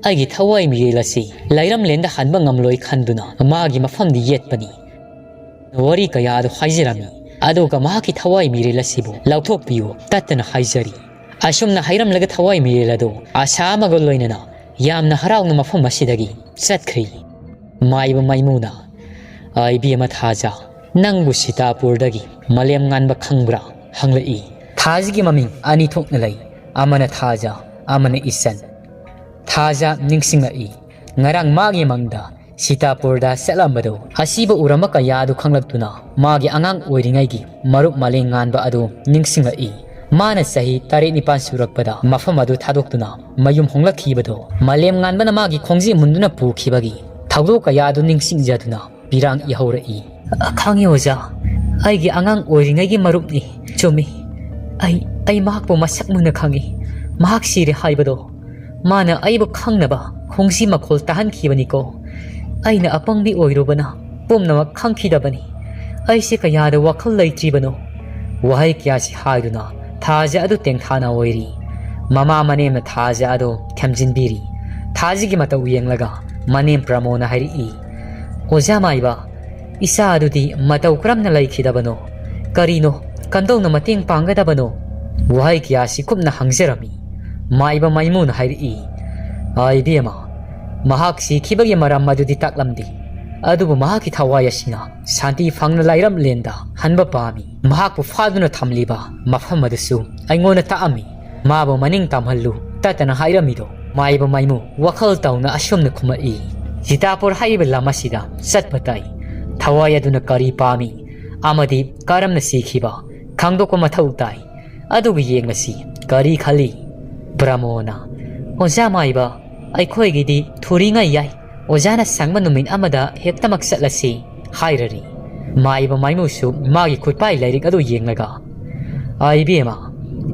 ꯑꯩꯒꯤ ꯊꯋꯥꯏ ꯃꯤꯔꯦꯜ ꯑꯁꯤ ꯂꯩꯔꯝꯂꯦꯟꯗ ꯍꯟꯕ ꯉꯝꯂꯣꯏ ꯈꯟꯗꯨꯅ ꯃꯥꯒꯤ ꯃꯐꯝꯗ ꯌꯦꯠꯄꯅꯤ꯫" ꯋꯥꯔꯤ ꯀꯌꯥ ꯑꯗꯨ ꯍꯥꯏꯖꯔꯝꯃꯤ꯫ ꯑꯗꯨꯒ ꯃꯍꯥꯛꯀꯤ ꯊꯋꯥꯏ ꯃꯤꯔꯦꯜ ꯑꯁꯤꯕꯨ ꯂꯧꯊꯣꯛꯄꯤꯌꯨ ꯇꯠꯇꯅ ꯍꯥꯏꯖꯔꯤ꯫ ꯑꯁꯨꯝꯅ ꯍꯥꯏꯔꯝꯂꯒ ꯊꯋꯥꯏ ꯃꯤꯔꯦꯜ ꯑꯗꯨ ꯑꯁꯥ ꯑꯃꯒ ꯂꯣꯏꯅꯅ ꯌꯥꯝꯅ ꯍꯔꯥꯎꯅ ꯃꯐꯝ ꯑꯁꯤꯗꯒꯤ ꯆꯠꯈ꯭ꯔꯤ꯫ ꯃꯥꯏꯕ ꯃꯥꯏꯃꯨꯅ, "ꯑ, ꯏꯕꯦꯝꯃ ꯊꯥꯖ, ꯅꯪꯕꯨ ꯁꯤꯇꯥꯄꯨꯔꯗꯒꯤ ꯃꯂꯦꯝꯉꯥꯟꯕ ꯈꯪꯕ꯭ꯔꯥ?" ꯍꯪꯂꯛꯏ꯫ ꯊꯥꯖꯒꯤ ꯃꯃꯤꯡ ꯑꯅꯤ ꯊꯣꯛꯅ ꯂꯩ, ꯑꯃꯅ ꯊꯥꯖ, ꯑꯃꯅ ꯏꯁꯟ꯫ ꯊꯥꯖ ꯅꯤꯡꯁꯤꯡꯂꯛꯏ, ꯉꯔꯥꯡ ꯃꯥꯒꯤ ꯃꯪꯗ ꯁꯤꯇꯥꯄꯨꯔꯗ ꯆꯠꯂꯝꯕꯗꯨ꯫ ꯑꯁꯤꯕ ꯎꯔꯝꯕ ꯀꯌꯥ ꯑꯗꯨ ꯈꯪꯂꯛꯇꯨꯅ ꯃꯥꯒꯤ ꯑꯉꯥꯡ ꯑꯣꯏꯔꯤꯉꯩꯒꯤ ꯃꯔꯨꯞ ꯃꯥꯂꯦꯝ ꯉꯥꯟꯕ ꯑꯗꯨ ꯅꯤꯡꯁꯤꯡꯂꯛꯏ꯫ ꯃꯥꯅ ꯆꯍꯤ ꯇꯔꯦꯠ ꯅꯤꯄꯥꯟ ꯁꯨꯔꯛꯄꯗ ꯃꯐꯝ ꯑꯗꯨ ꯊꯥꯗꯣꯛꯇꯨꯅ ꯃꯌꯨꯝ ꯍꯣꯡꯂꯛꯈꯤꯕꯗꯨ ꯃꯥꯂꯦꯝ ꯉꯥꯟꯕꯅ ꯃꯥꯒꯤ ꯈꯣꯡꯖꯦ ꯃꯨꯟꯗꯨꯅ ꯄꯨꯈꯤꯕꯒꯤ ꯊꯧꯗꯣꯛ ꯀꯌꯥ ꯑꯗꯨ ꯅꯤꯡꯁꯤꯡꯖꯗꯨꯅ ꯄꯤꯔꯥꯡ ꯏꯍꯧꯔꯛꯏ꯫ "ꯈꯪꯉꯤ ꯑꯣꯖꯥ, ꯑꯩꯒꯤ ꯑꯉꯥꯡ ꯑꯣꯏꯔꯤꯉꯩꯒꯤ ꯃꯔꯨꯞꯅꯤ꯫ ꯆꯨꯝꯃꯤ, ꯑꯩ, ꯑꯩ ꯃꯍꯥꯛꯄꯨ ꯃꯁꯛ ꯃꯨꯟꯅ ꯈꯪꯉꯤ꯫ ꯃꯍꯥꯛ ꯁꯤꯔꯦ ꯍꯥꯏꯕꯗꯣ ꯃꯥꯅ ꯑꯩꯕꯨ ꯈꯪꯅꯕ ꯈꯣꯡꯖꯤ ꯃꯈꯣꯜ ꯇꯥꯍꯟꯈꯤꯕꯅꯤꯀꯣ꯫ ꯑꯩꯅ ꯑꯄꯪꯕꯤ ꯑꯣꯏꯔꯨꯕꯅ ꯄꯨꯝꯅꯃꯛ ꯈꯪꯈꯤꯗꯕꯅꯤ꯫ ꯑꯩꯁꯦ ꯀꯌꯥꯗ ꯋꯥꯈꯜ ꯂꯩꯇ꯭ꯔꯤꯕꯅꯣ"꯫ ꯋꯥꯍꯩ ꯀꯌꯥꯁꯤ ꯍꯥꯏꯗꯨꯅ ꯊꯥꯖ ꯑꯗꯨ ꯇꯦꯡꯊꯥꯅ ꯑꯣꯏꯔꯤ꯫ ꯃꯃꯥ ꯃꯅꯦꯝꯅ ꯊꯥꯖ ꯑꯗꯨ ꯊꯦꯝꯖꯤꯟꯕꯤꯔꯤ꯫ ꯊꯥꯖꯒꯤ ꯃꯇꯧ ꯌꯦꯡꯂꯒ ꯃꯅꯦꯝ ꯄ꯭ꯔꯃꯣꯅ ꯍꯥꯏꯔꯛꯏ, "ꯑꯣꯖꯥ ꯃꯥꯏꯕ, ꯏꯆꯥ ꯑꯗꯨꯗꯤ ꯃꯇꯧ ꯀꯔꯝꯅ ꯂꯩꯈꯤꯗꯕꯅꯣ? ꯀꯔꯤꯅꯣ? ꯀꯝꯗꯧꯅ ꯃꯇꯦꯡ ꯄꯥꯡꯒꯗꯕꯅꯣ?" ꯋꯥꯍꯩ ꯀꯌꯥꯁꯤ ꯀꯨꯞꯅ ꯍꯪꯖꯔꯝꯃꯤ꯫ ꯃꯥꯏꯕ ꯃꯥꯏꯃꯨꯅ ꯍꯥꯏꯔꯛꯏ, "ꯑꯥ, ꯏꯕꯦꯝꯃ, ꯃꯍꯥꯛ ꯁꯤꯈꯤꯕꯒꯤ ꯃꯔꯝ ꯑꯗꯨꯗꯤ ꯇꯥꯛꯂꯝꯗꯦ, ꯑꯗꯨꯕꯨ ꯃꯍꯥꯛꯀꯤ ꯊꯋꯥꯏ ꯑꯁꯤꯅ ꯁꯥꯟꯇꯤ ꯐꯪꯅ ꯂꯥꯏꯔꯝꯂꯦꯟꯗ ꯍꯟꯕ ꯄꯥꯝꯃꯤ꯫ ꯃꯍꯥꯛꯄꯨ ꯐꯥꯗꯨꯅ ꯊꯝꯂꯤꯕ ꯃꯐꯝ ꯑꯗꯨꯁꯨ ꯑꯩꯉꯣꯟꯗ ꯇꯥꯛꯑꯝꯃꯤ꯫ ꯃꯥꯕꯨ ꯃꯅꯤꯡ ꯇꯝꯍꯜꯂꯨ" ꯇꯠꯇꯅ ꯍꯥꯏꯔꯝꯃꯤꯗꯣ ꯃꯥꯏꯕ ꯃꯥꯏꯃꯨ ꯋꯥꯈꯜ ꯇꯧꯅ ꯑꯁꯨꯝꯅ ꯈꯨꯝꯃꯛꯏ, "ꯁꯤꯇꯥꯄꯨꯔ ꯍꯥꯏꯔꯤꯕ ꯂꯝ ꯑꯁꯤꯗ ꯆꯠꯄ ꯇꯥꯏ꯫ ꯊꯋꯥꯏ ꯑꯗꯨꯅ ꯀꯔꯤ ꯄꯥꯝꯃꯤ ꯑꯃꯗꯤ ꯀꯔꯝꯅ ꯁꯤꯈꯤꯕ ꯈꯪꯗꯣꯛꯄ ꯃꯊꯧ ꯇꯥꯏ꯫ ꯑꯗꯨꯒ ꯌꯦꯡꯂꯁꯤ ꯀꯔꯤ ꯈꯜꯂꯤ"꯫ ꯄ꯭ꯔꯃꯣꯅ, "ꯑꯣꯖꯥ ꯃꯥꯏꯕ, ꯑꯩꯈꯣꯏꯒꯤꯗꯤ ꯊꯨꯔꯤꯉꯩ ꯌꯥꯏ꯫ ꯑꯣꯖꯥꯅ ꯁꯪꯕ ꯅꯨꯃꯤꯠ ꯑꯃꯗ ꯍꯦꯛꯇꯃꯛ ꯆꯠꯂꯁꯤ" ꯍꯥꯏꯔꯔꯤ꯫ ꯃꯥꯏꯕ ꯃꯥꯏꯃꯨꯁꯨ ꯃꯥꯒꯤ ꯈꯨꯠꯄꯥꯏ ꯂꯥꯏꯔꯤꯛ ꯑꯗꯨ ꯌꯦꯡꯂꯒ, "ꯑꯥ, ꯏꯕꯦꯝꯃ,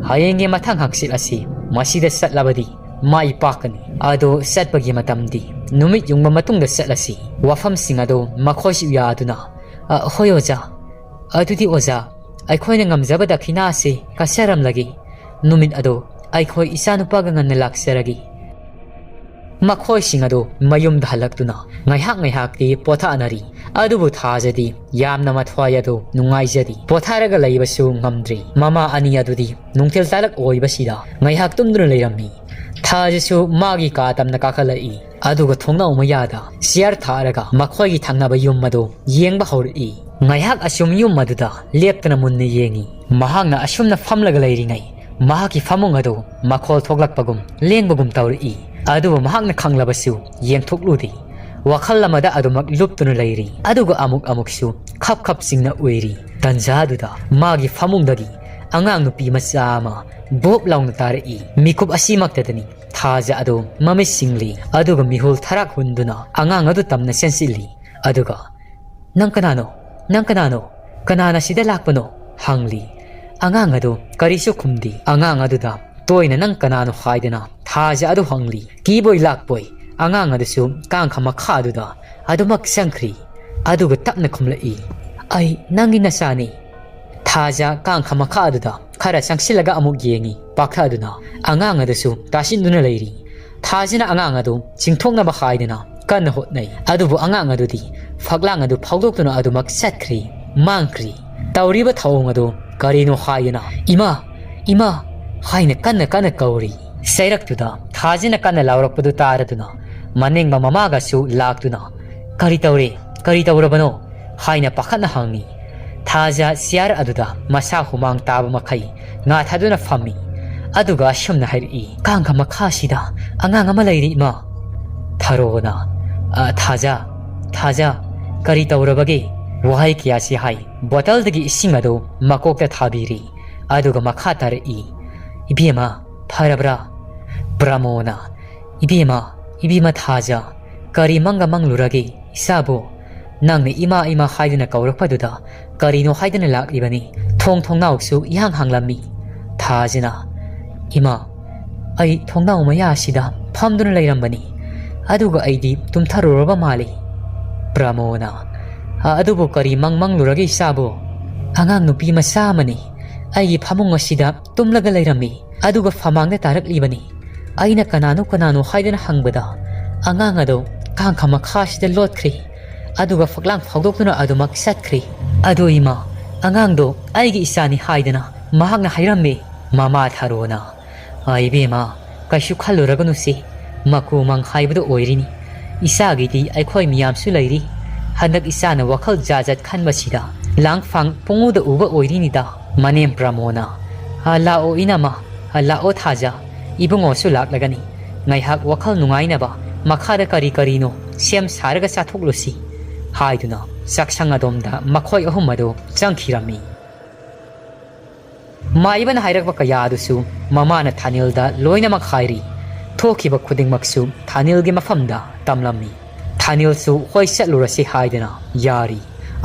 ꯍꯌꯦꯡꯒꯤ ꯃꯊꯪ ꯍꯪꯆꯤꯠ ꯑꯁꯤ ꯃꯁꯤꯗ ꯆꯠꯂꯕꯗꯤ ꯃꯥꯏ ꯄꯥꯛꯀꯅꯤ꯫ ꯑꯗꯨ ꯆꯠꯄꯒꯤ ꯃꯇꯝꯗꯤ ꯅꯨꯃꯤꯠ ꯌꯨꯡꯕ ꯃꯇꯨꯡꯗ ꯆꯠꯂꯁꯤ"꯫ ꯋꯥꯐꯝꯁꯤꯡ ꯑꯗꯨ ꯃꯈꯣꯏꯁꯨ ꯌꯥꯗꯨꯅ, "ꯑ, ꯍꯣꯏ ꯑꯣꯖꯥ, ꯑꯗꯨꯗꯤ ꯑꯣꯖꯥ, ꯑꯩꯈꯣꯏꯅ ꯉꯝꯖꯕ ꯗꯈꯤꯅꯥ ꯑꯁꯤ ꯀꯠꯆꯔꯝꯂꯒꯦ꯫ ꯅꯨꯃꯤꯠ ꯑꯗꯨ ꯑꯩꯈꯣꯏ ꯏꯆꯥꯅꯨꯄꯥꯒ ꯉꯟꯅ ꯂꯥꯛꯆꯔꯒꯦ"꯫ ꯃꯈꯣꯏꯁꯤꯡ ꯑꯗꯨ ꯃꯌꯨꯝꯗ ꯍꯜꯂꯛꯇꯨꯅ ꯉꯥꯏꯍꯥꯛ ꯉꯥꯏꯍꯥꯛꯇꯤ ꯄꯣꯊꯥꯅꯔꯤ꯫ ꯑꯗꯨꯕꯨ ꯊꯥꯖꯗꯤ ꯌꯥꯝꯅ ꯃꯊ꯭ꯋꯥꯏ ꯑꯗꯨ ꯅꯨꯡꯉꯥꯏꯖꯗꯦ꯫ ꯄꯣꯊꯥꯔꯒ ꯂꯩꯕꯁꯨ ꯉꯝꯗ꯭ꯔꯤ꯫ ꯃꯃꯥ ꯑꯅꯤ ꯑꯗꯨꯗꯤ ꯅꯨꯡꯊꯤꯜ ꯇꯥꯂꯛ ꯑꯣꯏꯕꯁꯤꯗ ꯉꯥꯏꯍꯥꯛ ꯇꯨꯝꯗꯨꯅ ꯂꯩꯔꯝꯃꯤ꯫ ꯊꯥꯖꯁꯨ ꯃꯥꯒꯤ ꯀꯥ ꯇꯝꯅ ꯀꯥꯈꯠꯂꯛꯏ꯫ ꯑꯗꯨꯒ ꯊꯣꯡꯅꯥꯎ ꯃꯌꯥꯗ ꯆꯤꯌꯔ ꯊꯥꯔꯒ ꯃꯈꯣꯏꯒꯤ ꯊꯪꯅꯕ ꯌꯨꯝ ꯑꯗꯨ ꯌꯦꯡꯕ ꯍꯧꯔꯛꯏ꯫ ꯉꯥꯏꯍꯥꯛ ꯑꯁꯨꯝ ꯌꯨꯝ ꯑꯗꯨꯗ ꯂꯦꯞꯇꯅ ꯃꯨꯟꯅ ꯌꯦꯡꯏ꯫ ꯃꯍꯥꯛꯅ ꯑꯁꯨꯝꯅ ꯐꯝꯂꯒ ꯂꯩꯔꯤꯉꯩ, ꯃꯍꯥꯛꯀꯤ ꯐꯃꯨꯡ ꯑꯗꯨ ꯃꯈꯣꯜ ꯊꯣꯛꯂꯛꯄꯒꯨꯝ ꯂꯦꯡꯕꯒꯨꯝ ꯇꯧꯔꯛꯏ꯫ ꯑꯗꯨꯕꯨ ꯃꯍꯥꯛꯅ ꯈꯪꯂꯕꯁꯨ ꯌꯦꯡꯊꯣꯛꯂꯨꯗꯦ꯫ ꯋꯥꯈꯜ ꯑꯃꯗ ꯑꯗꯨꯃꯛ ꯂꯨꯞꯇꯨꯅ ꯂꯩꯔꯤ꯫ ꯑꯗꯨꯒ ꯑꯃꯨꯛ ꯑꯃꯨꯛꯁꯨ ꯈꯞ ꯈꯞ ꯆꯤꯡꯅ ꯎꯏꯔꯤ꯫ ꯇꯟꯖꯥꯗꯨꯗ ꯃꯥꯒꯤ ꯐꯃꯨꯡꯗꯒꯤ ꯑꯉꯥꯡ ꯅꯨꯄꯤ ꯃꯆꯥ ꯑꯃ ꯕꯣꯞ ꯂꯥꯎꯅ ꯇꯥꯔꯛꯏ꯫ ꯃꯤꯀꯨꯞ ꯑꯁꯤꯃꯛꯇꯗꯅꯤ ꯊꯥꯖ ꯑꯗꯨ ꯃꯃꯤꯠ ꯁꯤꯡꯂꯤ꯫ ꯑꯗꯨꯒ ꯃꯤꯍꯨꯜ ꯊꯔꯥꯛ ꯍꯨꯟꯗꯨꯅ ꯑꯉꯥꯡ ꯑꯗꯨ ꯇꯝꯅ ꯆꯦꯟꯁꯤꯜꯂꯤ꯫ ꯑꯗꯨꯒ, "ꯅꯪ ꯀꯅꯥꯅꯣ? ꯅꯪ ꯀꯅꯥꯅꯣ? ꯀꯅꯥꯅ ꯁꯤꯗ ꯂꯥꯛꯄꯅꯣ?" ꯍꯪꯂꯤ꯫ ꯑꯉꯥꯡ ꯑꯗꯨ ꯀꯔꯤꯁꯨ ꯈꯨꯝꯗꯦ꯫ ꯑꯉꯥꯡ ꯑꯗꯨꯗ ꯇꯣꯏꯅ "ꯅꯪ ꯀꯅꯥꯅꯣ?" ꯍꯥꯏꯗꯨꯅ ꯊꯥꯖ ꯑꯗꯨ ꯍꯪꯂꯤ꯫ ꯀꯤꯕꯣꯏ ꯂꯥꯛꯄꯣꯏ ꯑꯉꯥꯡ ꯑꯗꯨꯁꯨ ꯀꯥꯡꯈ ꯃꯈꯥ ꯑꯗꯨꯗ ꯑꯗꯨꯃꯛ ꯆꯪꯈ꯭ꯔꯤ꯫ ꯑꯗꯨꯒ ꯇꯞꯅ ꯈꯨꯝꯂꯛꯏ, "ꯑꯩ ꯅꯪꯒꯤ ꯅꯆꯥꯅꯤ꯫" ꯊꯥꯖ ꯀꯥꯡꯈ ꯃꯈꯥ ꯑꯗꯨꯗ ꯈꯔ ꯆꯪꯁꯤꯜꯂꯒ ꯑꯃꯨꯛ ꯌꯦꯡꯉꯤ꯫ ꯄꯥꯈꯠꯗꯨꯅ ꯑꯉꯥꯡ ꯑꯗꯨꯁꯨ ꯇꯥꯁꯤꯟꯗꯨꯅ ꯂꯩꯔꯤ꯫ ꯊꯥꯖꯅ ꯑꯉꯥꯡ ꯑꯗꯨ ꯆꯤꯡꯊꯣꯛꯅꯕ ꯍꯥꯏꯗꯨꯅ ꯀꯟꯅ ꯍꯣꯠꯅꯩ꯫ ꯑꯗꯨꯕꯨ ꯑꯉꯥꯡ ꯑꯗꯨꯗꯤ ꯐꯛꯂꯥꯡ ꯑꯗꯨ ꯐꯥꯎꯗꯣꯛꯇꯨꯅ ꯑꯗꯨꯃꯛ ꯆꯠꯈ꯭ꯔꯤ꯫ ꯃꯥꯡꯈ꯭ꯔꯤ꯫ ꯇꯧꯔꯤꯕ ꯊꯧꯑꯣꯡ ꯑꯗꯨ ꯀꯔꯤꯅꯣ ꯍꯥꯏꯗꯨꯅ, "ꯏꯃꯥ! ꯏꯃꯥ!" ꯍꯥꯏꯅ ꯀꯟꯅ ꯀꯟꯅ ꯀꯧꯔꯤ꯫ ꯆꯩꯔꯛꯇꯨꯗ ꯊꯥꯖꯅ ꯀꯟꯅ ꯂꯥꯎꯔꯛꯄꯗꯨ ꯇꯥꯔꯗꯨꯅ ꯃꯅꯤꯡꯕ ꯃꯃꯥꯒꯁꯨ ꯂꯥꯛꯇꯨꯅ, "ꯀꯔꯤ ꯇꯧꯔꯦ? ꯀꯔꯤ ꯇꯧꯔꯕꯅꯣ?" ꯍꯥꯏꯅ ꯄꯥꯈꯠꯅ ꯍꯪꯉꯤ꯫ ꯊꯥꯖ ꯆꯤꯌꯥꯔ ꯑꯗꯨꯗ ꯃꯁꯥ ꯍꯨꯃꯥꯡ ꯇꯥꯕ ꯃꯈꯩ ꯉꯥ ꯊꯥꯗꯨꯅ ꯐꯝꯃꯤ꯫ ꯑꯗꯨꯒ ꯑꯁꯨꯝꯅ ꯍꯥꯏꯔꯛꯏ, "ꯀꯥꯡꯈ ꯃꯈꯥꯁꯤꯗ ꯑꯉꯥꯡ ꯑꯃ ꯂꯩꯔꯤ, ꯏꯃꯥ!" ꯊꯔꯣꯅ, "ꯑ, ꯊꯥꯖ, ꯊꯥꯖ, ꯀꯔꯤ ꯇꯧꯔꯕꯒꯦ?" ꯋꯥꯍꯩ ꯀꯌꯥꯁꯤ ꯍꯥꯏ꯫ ꯕꯣꯇꯜꯗꯒꯤ ꯏꯁꯤꯡ ꯑꯗꯨ ꯃꯀꯣꯛꯇ ꯊꯥꯕꯤꯔꯤ꯫ ꯑꯗꯨꯒ ꯃꯈꯥ ꯇꯥꯔꯛꯏ, "ꯏꯕꯦꯝꯃ, ꯐꯔꯕ꯭ꯔꯥ?" ꯄ꯭ꯔꯃꯣꯅ, "ꯏꯕꯦꯝꯃ, ꯏꯕꯦꯝꯃ ꯊꯥꯖ, ꯀꯔꯤ ꯃꯪꯒ ꯃꯪꯂꯨꯔꯒꯦ ꯏꯆꯥꯕꯨ? ꯅꯪꯅ ꯏꯃꯥ, ꯏꯃꯥ ꯍꯥꯏꯗꯨꯅ ꯀꯧꯔꯛꯄꯗꯨꯗ ꯀꯔꯤꯅꯣ ꯍꯥꯏꯗꯅ ꯂꯥꯛꯂꯤꯕꯅꯤ꯫ ꯊꯣꯡ ꯊꯣꯡꯅꯥꯎꯁꯨ ꯏꯍꯥꯡ ꯍꯥꯡꯂꯝꯃꯤ꯫" ꯊꯥꯖꯅ, "ꯏꯃꯥ, ꯑꯩ ꯊꯣꯡꯅꯥꯎ ꯃꯌꯥ ꯑꯁꯤꯗ ꯐꯝꯗꯨꯅ ꯂꯩꯔꯝꯕꯅꯤ, ꯑꯗꯨꯒ ꯑꯩꯗꯤ ꯇꯨꯝꯊꯔꯨꯔꯕ ꯃꯥꯜꯂꯤ꯫" ꯄ꯭ꯔꯃꯣꯅ, "ꯑ, ꯑꯗꯨꯕꯨ ꯀꯔꯤ ꯃꯪ ꯃꯪꯂꯨꯔꯒꯦ ꯏꯆꯥꯕꯨ?" "ꯑꯉꯥꯡ ꯅꯨꯄꯤ ꯃꯆꯥ ꯑꯃꯅꯤ ꯑꯩꯒꯤ ꯐꯃꯨꯡ ꯑꯁꯤꯗ ꯇꯨꯝꯂꯒ ꯂꯩꯔꯝꯃꯤ꯫ ꯑꯗꯨꯒ ꯐꯃꯥꯡꯗ ꯇꯥꯔꯛꯂꯤꯕꯅꯤ꯫ ꯑꯩꯅ ꯀꯅꯥꯅꯣ ꯀꯅꯥꯅꯣ ꯍꯥꯏꯗꯨꯅ ꯍꯪꯕꯗ ꯑꯉꯥꯡ ꯑꯗꯨ ꯀꯥꯡꯈ ꯃꯈꯥꯁꯤꯗ ꯂꯣꯠꯈ꯭ꯔꯦ꯫ ꯑꯗꯨꯒ ꯐꯛꯂꯥꯡ ꯐꯥꯎꯗꯣꯛꯇꯨꯅ ꯑꯗꯨꯃꯛ ꯆꯠꯈ꯭ꯔꯦ꯫ ꯑꯗꯣ ꯏꯃꯥ, ꯑꯉꯥꯡꯗꯣ ꯑꯩꯒꯤ ꯏꯆꯥꯅꯤ ꯍꯥꯏꯗꯅ ꯃꯍꯥꯛꯅ ꯍꯥꯏꯔꯝꯃꯤ꯫" ꯃꯃꯥ ꯊꯔꯣꯅ, "ꯑ, ꯏꯕꯦꯝꯃ, ꯀꯩꯁꯨ ꯈꯜꯂꯨꯔꯒꯅꯨꯁꯦ꯫ ꯃꯀꯨ ꯃꯪ ꯍꯥꯏꯕꯗꯨ ꯑꯣꯏꯔꯤꯅꯤ꯫ ꯏꯆꯥꯒꯤꯗꯤ ꯑꯩꯈꯣꯏ ꯃꯤꯌꯥꯝꯁꯨ ꯂꯩꯔꯤ꯫ ꯍꯟꯗꯛ ꯏꯆꯥꯅ ꯋꯥꯈꯜ ꯖꯥꯠ ꯖꯥꯠ ꯈꯟꯕꯁꯤꯗ ꯂꯥꯡꯐꯥꯡ ꯄꯨꯡꯎꯗ ꯎꯕ ꯑꯣꯏꯔꯤꯅꯤꯗ꯫ ꯃꯅꯦꯝ ꯄ꯭ꯔꯃꯣꯅ, "ꯑ, ꯂꯥꯛꯑꯣ ꯏꯅꯝꯃ, ꯑ, ꯂꯥꯛꯑꯣ ꯊꯥꯖ, ꯏꯕꯨꯡꯉꯣꯁꯨ ꯂꯥꯛꯂꯒꯅꯤ꯫ ꯉꯥꯏꯍꯥꯛ ꯋꯥꯈꯜ ꯅꯨꯡꯉꯥꯏꯅꯕ ꯃꯈꯥꯗ ꯀꯔꯤ ꯀꯔꯤꯅꯣ ꯁꯦꯝ ꯁꯥꯔꯒ ꯆꯥꯊꯣꯛꯂꯨꯁꯤ" ꯍꯥꯏꯗꯨꯅ ꯆꯥꯛꯁꯪ ꯑꯗꯣꯝꯗ ꯃꯈꯣꯏ ꯑꯍꯨꯝ ꯑꯗꯨ ꯆꯪꯈꯤꯔꯝꯃꯤ꯫ ꯃꯥꯏꯕꯅ ꯍꯥꯏꯔꯛꯄ ꯀꯌꯥ ꯑꯗꯨꯁꯨ ꯃꯃꯥꯅ ꯊꯥꯅꯤꯜꯗ ꯂꯣꯏꯅꯃꯛ ꯍꯥꯏꯔꯤ꯫ ꯊꯣꯛꯈꯤꯕ ꯈꯨꯗꯤꯡꯃꯛꯁꯨ ꯊꯥꯅꯤꯜꯒꯤ ꯃꯐꯝꯗ ꯇꯝꯂꯝꯃꯤ꯫ ꯊꯥꯅꯤꯜꯁꯨ ꯍꯣꯏ ꯆꯠꯂꯨꯔꯁꯤ ꯍꯥꯏꯗꯨꯅ ꯌꯥꯔꯤ꯫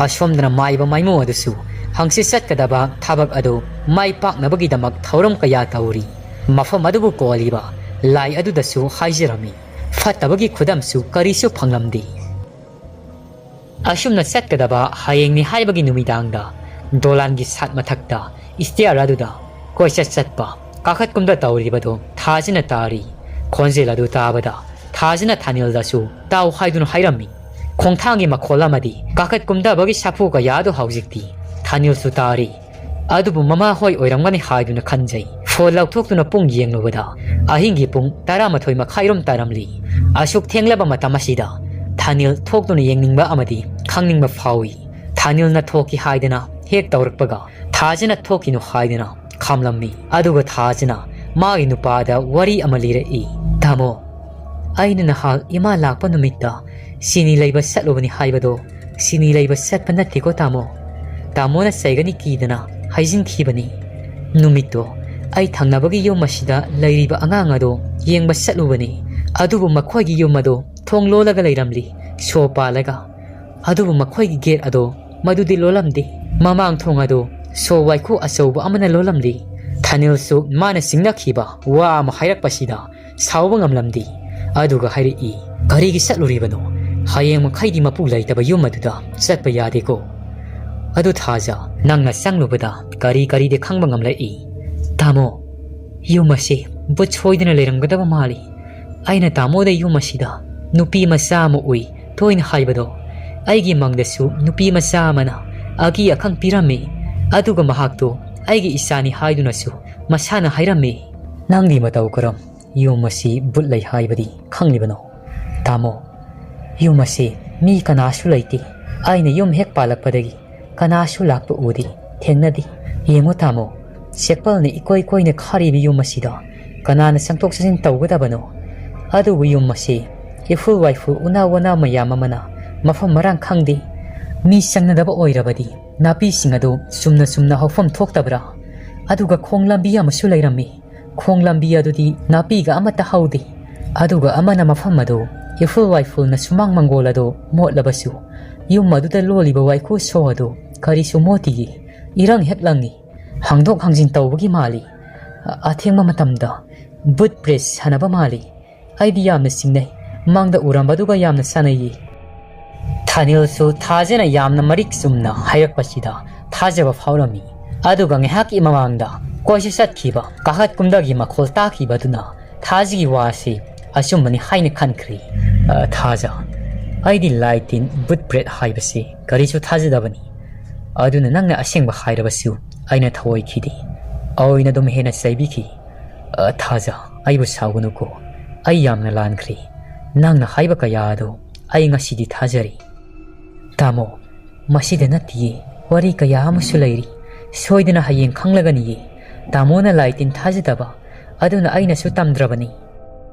ꯑꯁꯣꯝꯗꯅ ꯃꯥꯏꯕ ꯃꯥꯏꯃꯨ ꯑꯗꯨꯁꯨ ꯍꯪꯆꯤꯠ ꯆꯠꯀꯗꯕ ꯊꯕꯛ ꯑꯗꯨ ꯃꯥꯏ ꯄꯥꯛꯅꯕꯒꯤꯗꯃꯛ ꯊꯧꯔꯝ ꯀꯌꯥ ꯇꯧꯔꯤ꯫ ꯃꯐꯝ ꯑꯗꯨꯕꯨ ꯀꯣꯜꯂꯤꯕ ꯂꯥꯏ ꯑꯗꯨꯗꯁꯨ ꯍꯥꯏꯖꯔꯝꯃꯤ꯫ ꯐꯠꯇꯕꯒꯤ ꯈꯨꯗꯝꯁꯨ ꯀꯔꯤꯁꯨ ꯐꯪꯂꯝꯗꯦ꯫ ꯑꯁꯨꯝꯅ ꯆꯠꯀꯗꯕ ꯍꯌꯦꯡꯅꯤ ꯍꯥꯏꯕꯒꯤ ꯅꯨꯃꯤꯗꯥꯡꯗ ꯗꯣꯂꯥꯟꯒꯤ ꯁꯥꯠ ꯃꯊꯛꯇ ꯏꯁꯇꯤꯌꯥꯔ ꯑꯗꯨꯗ ꯀꯣꯏꯆꯠ ꯆꯠꯄ, ꯀꯥꯈꯠ ꯀꯨꯝꯗ ꯇꯧꯔꯤꯕꯗꯨ ꯊꯥꯖꯅ ꯇꯥꯔꯤ꯫ ꯈꯣꯟꯖꯦꯜ ꯑꯗꯨ ꯇꯥꯕꯗ ꯊꯥꯖꯅ ꯊꯥꯅꯤꯜꯗꯁꯨ ꯇꯥꯎ ꯍꯥꯏꯗꯨꯅ ꯍꯥꯏꯔꯝꯃꯤ꯫ ꯈꯣꯡꯊꯥꯡꯒꯤ ꯃꯈꯣꯜ ꯑꯃꯗꯤ ꯀꯥꯈꯠ ꯀꯨꯝꯗꯕꯒꯤ ꯁꯥꯐꯨ ꯀꯌꯥ ꯑꯗꯨ ꯍꯧꯖꯤꯛꯇꯤ ꯊꯥꯅꯤꯜꯁꯨ ꯇꯥꯔꯤ꯫ ꯑꯗꯨꯕꯨ ꯃꯃꯥ ꯍꯣꯏ ꯑꯣꯏꯔꯝꯒꯅꯤ ꯍꯥꯏꯗꯨꯅ ꯈꯟꯖꯩ꯫ ꯐꯣꯟ ꯂꯧꯊꯣꯛꯇꯨꯅ ꯄꯨꯡ ꯌꯦꯡꯂꯨꯕꯗ ꯑꯍꯤꯡꯒꯤ ꯄꯨꯡ ꯇꯔꯥꯃꯥꯊꯣꯏ ꯃꯈꯥꯏꯔꯣꯝ ꯇꯥꯔꯝꯂꯤ꯫ ꯑꯁꯨꯛ ꯊꯦꯡꯂꯕ ꯃꯇꯝ ꯑꯁꯤꯗ ꯊꯥꯅꯤꯜ ꯊꯣꯛꯇꯨꯅ ꯌꯦꯡꯅꯤꯡꯕ ꯑꯃꯗꯤ ꯈꯪꯅꯤꯡꯕ ꯐꯥꯎꯏ꯫ ꯊꯥꯅꯤꯜꯅ ꯊꯣꯛꯈꯤ ꯍꯥꯏꯗꯅ ꯍꯦꯛ ꯇꯧꯔꯛꯄꯒ ꯊꯥꯖꯅ ꯊꯣꯛꯈꯤꯅꯨ ꯍꯥꯏꯗꯨꯅ ꯈꯥꯝꯂꯝꯃꯤ꯫ ꯑꯗꯨꯒ ꯊꯥꯖꯅ ꯃꯥꯒꯤ ꯅꯨꯄꯥꯗ ꯋꯥꯔꯤ ꯑꯃ ꯂꯤꯔꯛꯏ꯫ "ꯇꯥꯃꯣ, ꯑꯩꯅ ꯅꯍꯥꯛ ꯏꯃꯥ ꯂꯥꯛꯄ ꯅꯨꯃꯤꯠꯇ ꯆꯤꯅꯤ ꯂꯩꯕ ꯆꯠꯂꯨꯕꯅꯤ ꯍꯥꯏꯕꯗꯣ ꯆꯤꯅꯤ ꯂꯩꯕ ꯆꯠꯄ ꯅꯠꯇꯦꯀꯣ ꯇꯥꯃꯣ꯫ ꯇꯥꯃꯣꯅ ꯆꯩꯒꯅꯤ ꯀꯤꯗꯅ ꯍꯥꯏꯖꯤꯟꯈꯤꯕꯅꯤ꯫ ꯅꯨꯃꯤꯠꯇꯣ ꯑꯩ ꯊꯪꯅꯕꯒꯤ ꯌꯨꯝ ꯑꯁꯤꯗ ꯂꯩꯔꯤꯕ ꯑꯉꯥꯡ ꯑꯗꯣ ꯌꯦꯡꯕ ꯆꯠꯂꯨꯕꯅꯤ꯫ ꯑꯗꯨꯕꯨ ꯃꯈꯣꯏꯒꯤ ꯌꯨꯝ ꯑꯗꯣ ꯊꯣꯡ ꯂꯣꯜꯂꯒ ꯂꯩꯔꯝꯂꯤ, ꯁꯣ ꯄꯥꯜꯂꯒ꯫ ꯑꯗꯨꯕꯨ ꯃꯈꯣꯏꯒꯤ ꯒꯦꯠ ꯑꯗꯣ ꯃꯗꯨꯗꯤ ꯂꯣꯜꯂꯝꯗꯦ꯫ ꯃꯃꯥꯡ ꯊꯣꯡ ꯑꯗꯣ ꯁꯣ ꯋꯥꯏꯈꯨ ꯑꯆꯧꯕ ꯑꯃꯅ ꯂꯣꯜꯂꯝꯂꯤ꯫" ꯊꯥꯅꯤꯜꯁꯨ ꯃꯥꯅ ꯆꯤꯡꯅꯈꯤꯕ ꯋꯥ ꯑꯃ ꯍꯥꯏꯔꯛꯄꯁꯤꯗ ꯁꯥꯎꯕ ꯉꯝꯂꯝꯗꯦ꯫ ꯑꯗꯨꯒ ꯍꯥꯏꯔꯛꯏ, "ꯀꯔꯤꯒꯤ ꯆꯠꯂꯨꯔꯤꯕꯅꯣ? ꯍꯌꯦꯡ ꯃꯈꯩꯗꯤ ꯃꯄꯨ ꯂꯩꯇꯕ ꯌꯨꯝ ꯑꯗꯨꯗ ꯆꯠꯄ ꯌꯥꯗꯦꯀꯣ꯫ ꯑꯗꯨ ꯊꯥꯖ, ꯅꯪꯅ ꯆꯪꯂꯨꯕꯗ ꯀꯔꯤ ꯀꯔꯤꯗꯤ ꯈꯪꯕ ꯉꯝꯂꯛꯏ?" "ꯇꯥꯃꯣ, ꯌꯨꯝ ꯑꯁꯤ ꯚꯨꯠ ꯁꯣꯏꯗꯅ ꯂꯩꯔꯝꯒꯗꯕ ꯃꯥꯜꯂꯤ꯫ ꯑꯩꯅ ꯇꯥꯃꯣꯗ ꯌꯨꯝ ꯑꯁꯤꯗ ꯅꯨꯄꯤ ꯃꯆꯥ ꯑꯃ ꯎꯏ ꯇꯣꯏꯅ ꯍꯥꯏꯕꯗꯣ꯫ ꯑꯩꯒꯤ ꯃꯪꯗꯁꯨ ꯅꯨꯄꯤ ꯃꯆꯥ ꯑꯃꯅ ꯑꯀꯤ ꯑꯈꯪ ꯄꯤꯔꯝꯃꯤ꯫ ꯑꯗꯨꯒ ꯃꯍꯥꯛꯇꯣ ꯑꯩꯒꯤ ꯏꯆꯥꯅꯤ ꯍꯥꯏꯗꯨꯅꯁꯨ ꯃꯁꯥꯅ ꯍꯥꯏꯔꯝꯃꯤ꯫" "ꯅꯪꯗꯤ ꯃꯇꯧ ꯀꯔꯝ? ꯌꯨꯝ ꯑꯁꯤ ꯚꯨꯠ ꯂꯩ ꯍꯥꯏꯕꯗꯤ ꯈꯪꯂꯤꯕꯅꯣ? ꯇꯥꯃꯣ, ꯌꯨꯝ ꯑꯁꯤ ꯃꯤ ꯀꯅꯥꯁꯨ ꯂꯩꯇꯦ꯫ ꯑꯩꯅ ꯌꯨꯝ ꯍꯦꯛ ꯄꯥꯜꯂꯛꯄꯗꯒꯤ ꯀꯅꯥꯁꯨ ꯂꯥꯛꯄ ꯎꯗꯦ, ꯊꯦꯡꯅꯗꯦ꯫ ꯌꯦꯡꯉꯨ ꯇꯥꯃꯣ, ꯆꯦꯛꯄꯜꯅ ꯏꯀꯣꯏ ꯀꯣꯏꯅ ꯈꯥꯔꯤꯕ ꯌꯨꯝ ꯑꯁꯤꯗ ꯀꯅꯥꯅ ꯆꯪꯊꯣꯛ ꯆꯪꯁꯤꯟ ꯇꯧꯒꯗꯕꯅꯣ? ꯑꯗꯨꯕꯨ ꯌꯨꯝ ꯑꯁꯤ ꯏꯐꯨꯜ ꯋꯥꯏꯐꯨꯜ ꯎꯅꯥ ꯋꯥꯅꯥ ꯃꯌꯥꯝ ꯑꯃꯅ ꯃꯐꯝ ꯃꯔꯥꯡ ꯈꯪꯗꯦ꯫ ꯃꯤ ꯆꯪꯅꯗꯕ ꯑꯣꯏꯔꯕꯗꯤ ꯅꯥꯄꯤꯁꯤꯡ ꯑꯗꯨ ꯆꯨꯝꯅ ꯆꯨꯝꯅ ꯍꯧꯐꯝ ꯊꯣꯛꯇꯕ꯭ꯔꯥ? ꯑꯗꯨꯒ ꯈꯣꯡ ꯂꯝꯕꯤ ꯑꯃꯁꯨ ꯂꯩꯔꯝꯃꯤ꯫ ꯈꯣꯡ ꯂꯝꯕꯤ ꯑꯗꯨꯗꯤ ꯅꯥꯄꯤꯒ ꯑꯃꯠꯇ ꯍꯧꯗꯦ꯫ ꯑꯗꯨꯒ ꯑꯃꯅ ꯃꯐꯝ ꯑꯗꯨ ꯏꯐꯨꯜ ꯋꯥꯏꯐꯨꯜꯅ ꯁꯨꯃꯥꯡ ꯃꯪꯒꯣꯜ ꯑꯗꯨ ꯃꯣꯠꯂꯕꯁꯨ, ꯌꯨꯝ ꯑꯗꯨꯗ ꯂꯣꯜꯂꯤꯕ ꯋꯥꯏꯈꯨ ꯁꯣ ꯑꯗꯨ ꯀꯔꯤꯁꯨ ꯃꯣꯠꯇꯤꯌꯦ꯫ ꯏꯔꯪ ꯍꯦꯛ ꯂꯪꯉꯤ꯫ ꯍꯥꯡꯗꯣꯛ ꯍꯥꯡꯖꯤꯟ ꯇꯧꯕꯒꯤ ꯃꯥꯜꯂꯤ꯫ ꯑ-, ꯑꯊꯦꯡꯕ ꯃꯇꯝꯗ ꯕꯨꯠ ꯄ꯭ꯔꯦꯁ ꯁꯥꯟꯅꯕ ꯃꯥꯜꯂꯤ꯫ ꯑꯩꯗꯤ ꯌꯥꯝꯅ ꯆꯤꯡꯅꯩ꯫ ꯃꯥꯡꯗ ꯎꯔꯝꯕꯗꯨꯒ ꯌꯥꯝꯅ ꯆꯥꯅꯩꯌꯦ꯫ ꯊꯥꯅꯤꯜꯁꯨ ꯊꯥꯖꯅ ꯌꯥꯝꯅ ꯃꯔꯤꯛ ꯆꯨꯝꯅ ꯍꯥꯏꯔꯛꯄꯁꯤꯗ ꯊꯥꯖꯕ ꯐꯥꯎꯔꯝꯃꯤ꯫ ꯑꯗꯨꯒ ꯉꯥꯏꯍꯥꯛꯀꯤ ꯃꯃꯥꯡꯗ ꯀꯣꯏꯆꯠ ꯆꯠꯈꯤꯕ ꯀꯥꯈꯠ ꯀꯨꯝꯗꯒꯤ ꯃꯈꯣꯜ ꯇꯥꯈꯤꯕꯗꯨꯅ ꯊꯥꯖꯒꯤ ꯋꯥꯁꯤ ꯑꯆꯨꯝꯕꯅꯤ ꯍꯥꯏꯅ ꯈꯟꯈ꯭ꯔꯦ꯫ "ꯑ, ꯊꯥꯖ, ꯑꯩꯗꯤ ꯂꯥꯏ ꯇꯤꯟ, ꯕꯨꯠ ꯄ꯭ꯔꯦꯠ ꯍꯥꯏꯕꯁꯤ ꯀꯔꯤꯁꯨ ꯊꯥꯖꯗꯕꯅꯤ꯫ ꯑꯗꯨꯅ ꯅꯪꯅ ꯑꯁꯦꯡꯕ ꯍꯥꯏꯔꯕꯁꯨ ꯑꯩꯅ ꯊꯧꯑꯣꯏꯈꯤꯗꯦ꯫ ꯑꯣꯏꯅ ꯑꯗꯨꯝ ꯍꯦꯟꯅ ꯆꯩꯕꯤꯈꯤ꯫ "ꯑ, ꯊꯥꯖ, ꯑꯩꯕꯨ ꯁꯥꯎꯒꯅꯨꯀꯣ꯫ ꯑꯩ ꯌꯥꯝꯅ ꯂꯥꯟꯈ꯭ꯔꯦ꯫ ꯅꯪꯅ ꯍꯥꯏꯕ ꯀꯌꯥ ꯑꯗꯨ ꯑꯩ ꯉꯁꯤꯗꯤ ꯊꯥꯖꯔꯦ꯫" "ꯇꯥꯃꯣ, ꯃꯁꯤꯗ ꯅꯠꯇꯤꯌꯦ, ꯋꯥꯔꯤ ꯀꯌꯥ ꯑꯃꯁꯨ ꯂꯩꯔꯤ꯫ ꯁꯣꯏꯗꯅ ꯍꯌꯦꯡ ꯈꯪꯂꯒꯅꯤꯌꯦ꯫ ꯇꯥꯃꯣꯅ ꯂꯥꯏ ꯇꯤꯟ ꯊꯥꯖꯗꯕ, ꯑꯗꯨꯅ ꯑꯩꯅꯁꯨ ꯇꯝꯗ꯭ꯔꯕꯅꯤ꯫"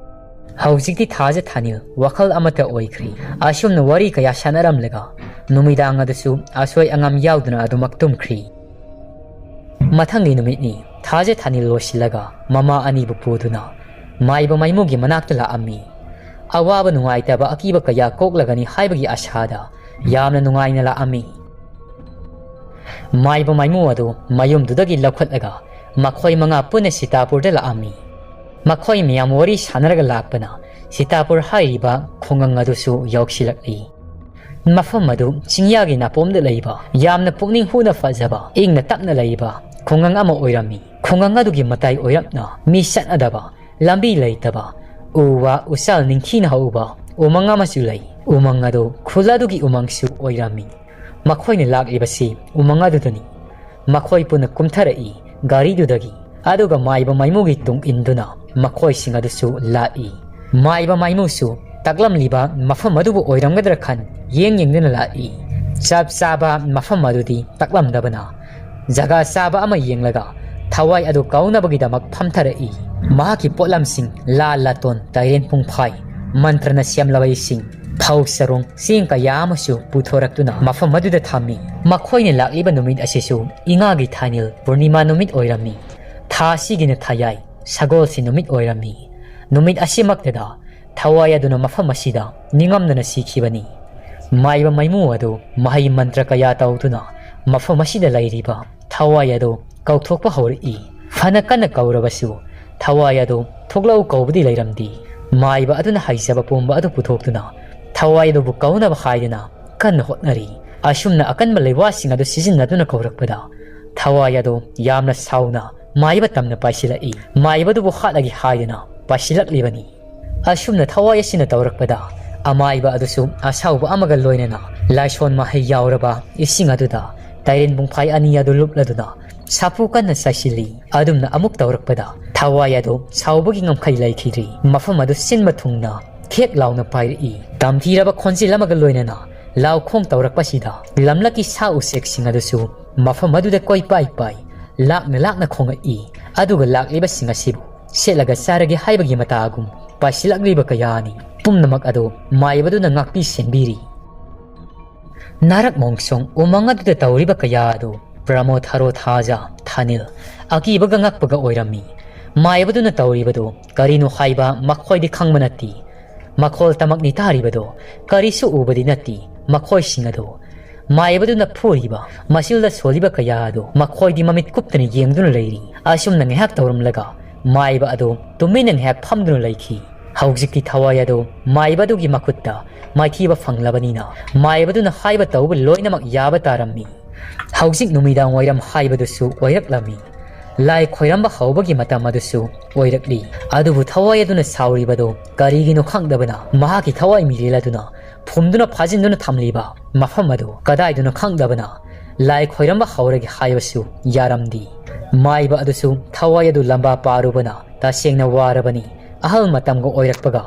ꯍꯧꯖꯤꯛꯇꯤ ꯊꯥꯖ ꯊꯥꯅꯤꯜ ꯋꯥꯈꯜ ꯑꯃꯠꯇ ꯑꯣꯏꯈ꯭ꯔꯦ꯫ ꯑꯁꯨꯝꯅ ꯋꯥꯔꯤ ꯀꯌꯥ ꯁꯥꯟꯅꯔꯝꯂꯒ ꯅꯨꯃꯤꯗꯥꯡ ꯑꯗꯨꯁꯨ ꯑꯁꯣꯏ ꯑꯉꯥꯝ ꯌꯥꯎꯗꯅ ꯑꯗꯨꯃꯛ ꯇꯨꯝꯈ꯭ꯔꯦ꯫ ꯃꯊꯪꯒꯤ ꯅꯨꯃꯤꯠꯅꯤ꯫ ꯊꯥꯖ ꯊꯥꯅꯤꯜ ꯂꯣꯏꯁꯤꯜꯂꯒ ꯃꯃꯥ ꯑꯅꯤꯕꯨ ꯄꯨꯗꯨꯅ ꯃꯥꯏꯕ ꯃꯥꯏꯃꯨꯒꯤ ꯃꯅꯥꯛꯇ ꯂꯥꯛꯑꯝꯃꯤ꯫ ꯑꯋꯥꯕ ꯅꯨꯡꯉꯥꯏꯇꯕ ꯑꯀꯤꯕ ꯀꯌꯥ ꯀꯣꯛꯂꯒꯅꯤ ꯍꯥꯏꯕꯒꯤ ꯑꯁꯥꯗ ꯌꯥꯝꯅ ꯅꯨꯡꯉꯥꯏꯅ ꯂꯥꯛꯑꯝꯃꯤ꯫ ꯃꯥꯏꯕ ꯃꯥꯏꯃꯨ ꯑꯗꯨ ꯃꯌꯨꯝꯗꯨꯗꯒꯤ ꯂꯧꯈꯠꯂꯒ ꯃꯈꯣꯏ ꯃꯉꯥ ꯄꯨꯟꯅ ꯁꯤꯇꯥꯄꯨꯔꯗ ꯂꯥꯛꯑꯝꯃꯤ꯫ ꯃꯈꯣꯏ ꯃꯌꯥꯝ ꯋꯥꯔꯤ ꯁꯥꯟꯅꯔꯒ ꯂꯥꯛꯄꯅ ꯁꯤꯇꯥꯄꯨꯔ ꯍꯥꯏꯔꯤꯕ ꯈꯨꯡꯒꯪ ꯑꯗꯨꯁꯨ ꯌꯧꯁꯤꯜꯂꯛꯂꯤ꯫ ꯃꯐꯝ ꯑꯗꯨ ꯆꯤꯡꯌꯥꯒꯤ ꯅꯥꯄꯣꯝꯗ ꯂꯩꯕ, ꯌꯥꯝꯅ ꯄꯨꯛꯅꯤꯡ ꯍꯨꯅ ꯐꯖꯕ, ꯏꯪꯅ ꯇꯞꯅ ꯂꯩꯕ ꯈꯨꯡꯒꯪ ꯑꯃ ꯑꯣꯏꯔꯝꯃꯤ꯫ ꯈꯨꯡꯒꯪ ꯑꯗꯨꯒꯤ ꯃꯇꯥꯏ ꯑꯣꯏꯔꯞꯅ ꯃꯤ ꯆꯠꯅꯗꯕ, ꯂꯝꯕꯤ ꯂꯩꯇꯕ, ꯎ ꯋꯥ ꯎꯆꯥꯜ ꯅꯤꯡꯊꯤꯅ ꯍꯧꯕ ꯎꯃꯪ ꯑꯃꯁꯨ ꯂꯩ꯫ ꯎꯃꯪ ꯑꯗꯨ ꯈꯨꯜ ꯑꯗꯨꯒꯤ ꯎꯃꯪꯁꯨ ꯑꯣꯏꯔꯝꯃꯤ꯫ ꯃꯈꯣꯏꯅ ꯂꯥꯛꯂꯤꯕꯁꯤ ꯎꯃꯪ ꯑꯗꯨꯗꯅꯤ꯫ ꯃꯈꯣꯏ ꯄꯨꯟꯅ ꯀꯨꯝꯊꯔꯛꯏ ꯒꯥꯔꯤꯗꯨꯗꯒꯤ꯫ ꯑꯗꯨꯒ ꯃꯥꯏꯕ ꯃꯥꯏꯃꯨꯒꯤ ꯇꯨꯡ ꯏꯟꯗꯨꯅ ꯃꯈꯣꯏꯁꯤꯡ ꯑꯗꯨꯁꯨ ꯂꯥꯛꯏ꯫ ꯃꯥꯏꯕ ꯃꯥꯏꯃꯨꯁꯨ ꯇꯥꯛꯂꯝꯂꯤꯕ ꯃꯐꯝ ꯑꯗꯨꯕꯨ ꯑꯣꯏꯔꯝꯒꯗ꯭ꯔꯥ ꯈꯟ ꯌꯦꯡ ꯌꯦꯡꯗꯨꯅ ꯂꯥꯛꯏ꯫ ꯆꯞ ꯆꯥꯕ ꯃꯐꯝ ꯑꯗꯨꯗꯤ ꯇꯥꯛꯂꯝꯗꯕꯅ, ꯖꯒꯥ ꯆꯥꯕ ꯑꯃ ꯌꯦꯡꯂꯒ ꯊꯋꯥꯏ ꯑꯗꯨ ꯀꯧꯅꯕꯒꯤꯗꯃꯛ ꯐꯝꯊꯔꯛꯏ꯫ ꯃꯍꯥꯛꯀꯤ ꯄꯣꯠꯂꯝꯁꯤꯡ, ꯂꯥ ꯂꯥꯇꯣꯟ, ꯇꯥꯏꯔꯦꯟ ꯄꯨꯡꯐꯥꯏ, ꯃꯟꯇ꯭ꯔꯅ ꯁꯦꯝꯂꯕ ꯏꯁꯤꯡ, ꯐꯧ ꯆꯔꯣꯡ, ꯆꯦꯡ ꯀꯌꯥ ꯑꯃꯁꯨ ꯄꯨꯊꯣꯔꯛꯇꯨꯅ ꯃꯐꯝ ꯑꯗꯨꯗ ꯊꯝꯃꯤ꯫ ꯃꯈꯣꯏꯅ ꯂꯥꯛꯂꯤꯕ ꯅꯨꯃꯤꯠ ꯑꯁꯤꯁꯨ ꯏꯉꯥꯒꯤ ꯊꯥꯅꯤꯜ ꯄꯨꯔꯅꯤꯃꯥ ꯅꯨꯃꯤꯠ ꯑꯣꯏꯔꯝꯃꯤ꯫ ꯊꯥ ꯑꯁꯤꯒꯤꯅ ꯊꯥꯌꯥꯏ, ꯁꯒꯣꯜꯁꯦꯟ ꯅꯨꯃꯤꯠ ꯑꯣꯏꯔꯝꯃꯤ꯫ ꯅꯨꯃꯤꯠ ꯑꯁꯤꯃꯛꯇꯗ ꯊꯋꯥꯏ ꯑꯗꯨꯅ ꯃꯐꯝ ꯑꯁꯤꯗ ꯅꯤꯡꯉꯝꯗꯅ ꯁꯤꯈꯤꯕꯅꯤ꯫ ꯃꯥꯏꯕ ꯃꯥꯏꯃꯨ ꯑꯗꯨ ꯃꯍꯩ ꯃꯟꯇ꯭ꯔ ꯀꯌꯥ ꯇꯧꯗꯨꯅ ꯃꯐꯝ ꯑꯁꯤꯗ ꯂꯩꯔꯤꯕ ꯊꯋꯥꯏ ꯑꯗꯨ ꯀꯧꯊꯣꯛꯄ ꯍꯧꯔꯛꯏ꯫ ꯐꯅ ꯀꯟꯅ ꯀꯧꯔꯕꯁꯨ ꯊꯋꯥꯏ ꯑꯗꯨ ꯊꯣꯛꯂꯛꯎ ꯀꯧꯕꯗꯤ ꯂꯩꯔꯝꯗꯦ꯫ ꯃꯥꯏꯕ ꯑꯗꯨꯅ ꯍꯩꯖꯕ ꯄꯨꯝꯕ ꯑꯗꯨ ꯄꯨꯊꯣꯛꯇꯨꯅ ꯊꯋꯥꯏ ꯑꯗꯨꯕꯨ ꯀꯧꯅꯕ ꯍꯥꯏꯗꯨꯅ ꯀꯟꯅ ꯍꯣꯠꯅꯔꯤ꯫ ꯑꯁꯨꯝꯅ ꯑꯀꯟꯕ ꯂꯩꯋꯥꯁꯤꯡ ꯑꯗꯨ ꯁꯤꯖꯤꯟꯅꯗꯨꯅ ꯀꯧꯔꯛꯄꯗ ꯊꯋꯥꯏ ꯑꯗꯨ ꯌꯥꯝꯅ ꯁꯥꯎꯅ ꯃꯥꯏꯕ ꯇꯝꯅ ꯄꯥꯏꯁꯤꯜꯂꯛꯏ꯫ ꯃꯥꯏꯕꯗꯨꯕꯨ ꯍꯥꯠꯂꯒꯦ ꯍꯥꯏꯗꯨꯅ ꯄꯥꯏꯁꯤꯜꯂꯛꯂꯤꯕꯅꯤ꯫ ꯑꯁꯨꯝꯅ ꯊꯋꯥꯏ ꯑꯁꯤꯅ ꯇꯧꯔꯛꯄꯗ ꯑꯃꯥꯏꯕ ꯑꯗꯨꯁꯨ ꯑꯁꯥꯎꯕ ꯑꯃꯒ ꯂꯣꯏꯅꯅ ꯂꯥꯏꯁꯣꯟ ꯃꯍꯩ ꯌꯥꯎꯔꯕ ꯏꯁꯤꯡ ꯑꯗꯨꯗ ꯇꯥꯏꯔꯦꯟ ꯄꯨꯡꯐꯥꯏ ꯑꯅꯤ ꯑꯗꯨ ꯂꯨꯞꯂꯗꯨꯅ ꯁꯥꯐꯨ ꯀꯟꯅ ꯆꯥꯏꯁꯤꯜꯂꯤ꯫ ꯑꯗꯨꯝꯅ ꯑꯃꯨꯛ ꯇꯧꯔꯛꯄꯗ ꯊꯋꯥꯏ ꯑꯗꯨ ꯁꯥꯎꯕꯒꯤ ꯉꯝꯈꯩ ꯂꯩꯈꯤꯗ꯭ꯔꯤ꯫ ꯃꯐꯝ ꯑꯗꯨ ꯁꯤꯟꯕ ꯊꯨꯡꯅ ꯈꯦꯛ ꯂꯥꯎꯅ ꯄꯥꯏꯔꯛꯏ꯫ ꯇꯝꯊꯤꯔꯕ ꯈꯣꯟꯖꯦꯜ ꯑꯃꯒ ꯂꯣꯏꯅꯅ ꯂꯥꯎꯈꯣꯡ ꯇꯧꯔꯛꯄꯁꯤꯗ ꯂꯝꯂꯛꯀꯤ ꯁꯥ ꯎꯆꯦꯛꯁꯤꯡ ꯑꯗꯨꯁꯨ ꯃꯐꯝ ꯑꯗꯨꯗ ꯀꯣꯏꯄꯥꯏ ꯄꯥꯏ, ꯂꯥꯛꯅ ꯂꯥꯛꯅ ꯈꯣꯡꯉꯛꯏ꯫ ꯑꯗꯨꯒ ꯂꯥꯛꯂꯤꯕꯁꯤꯡ ꯑꯁꯤꯕꯨ ꯁꯦꯠꯂꯒ ꯆꯥꯔꯒꯦ ꯍꯥꯏꯕꯒꯤ ꯃꯇꯥꯒꯨꯝ ꯄꯥꯏꯁꯤꯜꯂꯛꯂꯤꯕ ꯀꯌꯥꯅꯤ꯫ ꯄꯨꯝꯅꯃꯛ ꯑꯗꯨ ꯃꯥꯏꯕꯗꯨꯅ ꯉꯥꯛꯄꯤ ꯁꯦꯟꯕꯤꯔꯤ꯫ ꯅꯥꯔꯛ ꯃꯣꯡꯁꯣꯡ ꯎꯃꯪ ꯑꯗꯨꯗ ꯇꯧꯔꯤꯕ ꯀꯌꯥ ꯑꯗꯨ ꯄ꯭ꯔꯃꯣ ꯊꯥꯔꯣ ꯊꯥꯖ ꯊꯥꯅꯤꯜ ꯑꯀꯤꯕꯒ ꯉꯛꯄꯒ ꯑꯣꯏꯔꯝꯃꯤ꯫ ꯃꯥꯏꯕꯗꯨꯅ ꯇꯧꯔꯤꯕꯗꯨ ꯀꯔꯤꯅꯣ ꯍꯥꯏꯕ ꯃꯈꯣꯏꯗꯤ ꯈꯪꯕ ꯅꯠꯇꯦ꯫ ꯃꯈꯣꯜ ꯇꯃꯛꯅꯤ ꯇꯥꯔꯤꯕꯗꯣ, ꯀꯔꯤꯁꯨ ꯎꯕꯗꯤ ꯅꯠꯇꯦ꯫ ꯃꯈꯣꯏꯁꯤꯡ ꯑꯗꯨ ꯃꯥꯏꯕꯗꯨꯅ ꯐꯨꯔꯤꯕ, ꯃꯆꯤꯜꯗ ꯁꯣꯜꯂꯤꯕ ꯀꯌꯥ ꯑꯗꯨ ꯃꯈꯣꯏꯗꯤ ꯃꯃꯤꯠ ꯀꯨꯞꯇꯅ ꯌꯦꯡꯗꯨꯅ ꯂꯩꯔꯤ꯫ ꯑꯁꯨꯝꯅ ꯉꯥꯏꯍꯥꯛ ꯇꯧꯔꯝꯂꯒ ꯃꯥꯏꯕ ꯑꯗꯨ ꯇꯨꯃꯤꯟꯅ ꯉꯥꯏꯍꯥꯛ ꯐꯝꯗꯨꯅ ꯂꯩꯈꯤ꯫ ꯍꯧꯖꯤꯛꯇꯤ ꯊꯋꯥꯏ ꯑꯗꯨ ꯃꯥꯏꯕ ꯑꯗꯨꯒꯤ ꯃꯈꯨꯠꯇ ꯃꯥꯏꯊꯤꯕ ꯐꯪꯂꯕꯅꯤꯅ ꯃꯥꯏꯕꯗꯨꯅ ꯍꯥꯏꯕ ꯇꯧꯕ ꯂꯣꯏꯅꯃꯛ ꯌꯥꯕ ꯇꯥꯔꯝꯃꯤ꯫ ꯍꯧꯖꯤꯛ ꯅꯨꯃꯤꯗꯥꯡ ꯋꯥꯏꯔꯝ ꯍꯥꯏꯕꯗꯨꯁꯨ ꯑꯣꯏꯔꯛꯂꯝꯃꯤ꯫ ꯂꯥꯏ ꯈꯣꯏꯔꯝꯕ ꯍꯧꯕꯒꯤ ꯃꯇꯝ ꯑꯗꯨꯁꯨ ꯑꯣꯏꯔꯛꯂꯤ꯫ ꯑꯗꯨꯕꯨ ꯊꯋꯥꯏ ꯑꯗꯨꯅ ꯁꯥꯎꯔꯤꯕꯗꯨ ꯀꯔꯤꯒꯤꯅꯣ ꯈꯪꯗꯕꯅ ꯃꯍꯥꯛꯀꯤ ꯊꯋꯥꯏ ꯃꯤꯔꯦꯜ ꯑꯗꯨꯅ ꯐꯨꯝꯗꯨꯅ ꯐꯥꯖꯤꯟꯗꯨꯅ ꯊꯝꯂꯤꯕ ꯃꯐꯝ ꯑꯗꯨ ꯀꯗꯥꯏꯗꯅꯣ ꯈꯪꯗꯕꯅ ꯂꯥꯏ ꯈꯣꯏꯔꯝꯕ ꯍꯧꯔꯒꯦ ꯍꯥꯏꯕꯁꯨ ꯌꯥꯔꯝꯗꯦ꯫ ꯃꯥꯏꯕ ꯑꯗꯨꯁꯨ ꯊꯋꯥꯏ ꯑꯗꯨ ꯂꯝꯕꯥ ꯄꯥꯔꯨꯕꯅ ꯇꯁꯦꯡꯅ ꯋꯥꯔꯕꯅꯤ꯫ ꯑꯍꯜ ꯃꯇꯝꯒ ꯑꯣꯏꯔꯛꯄꯒ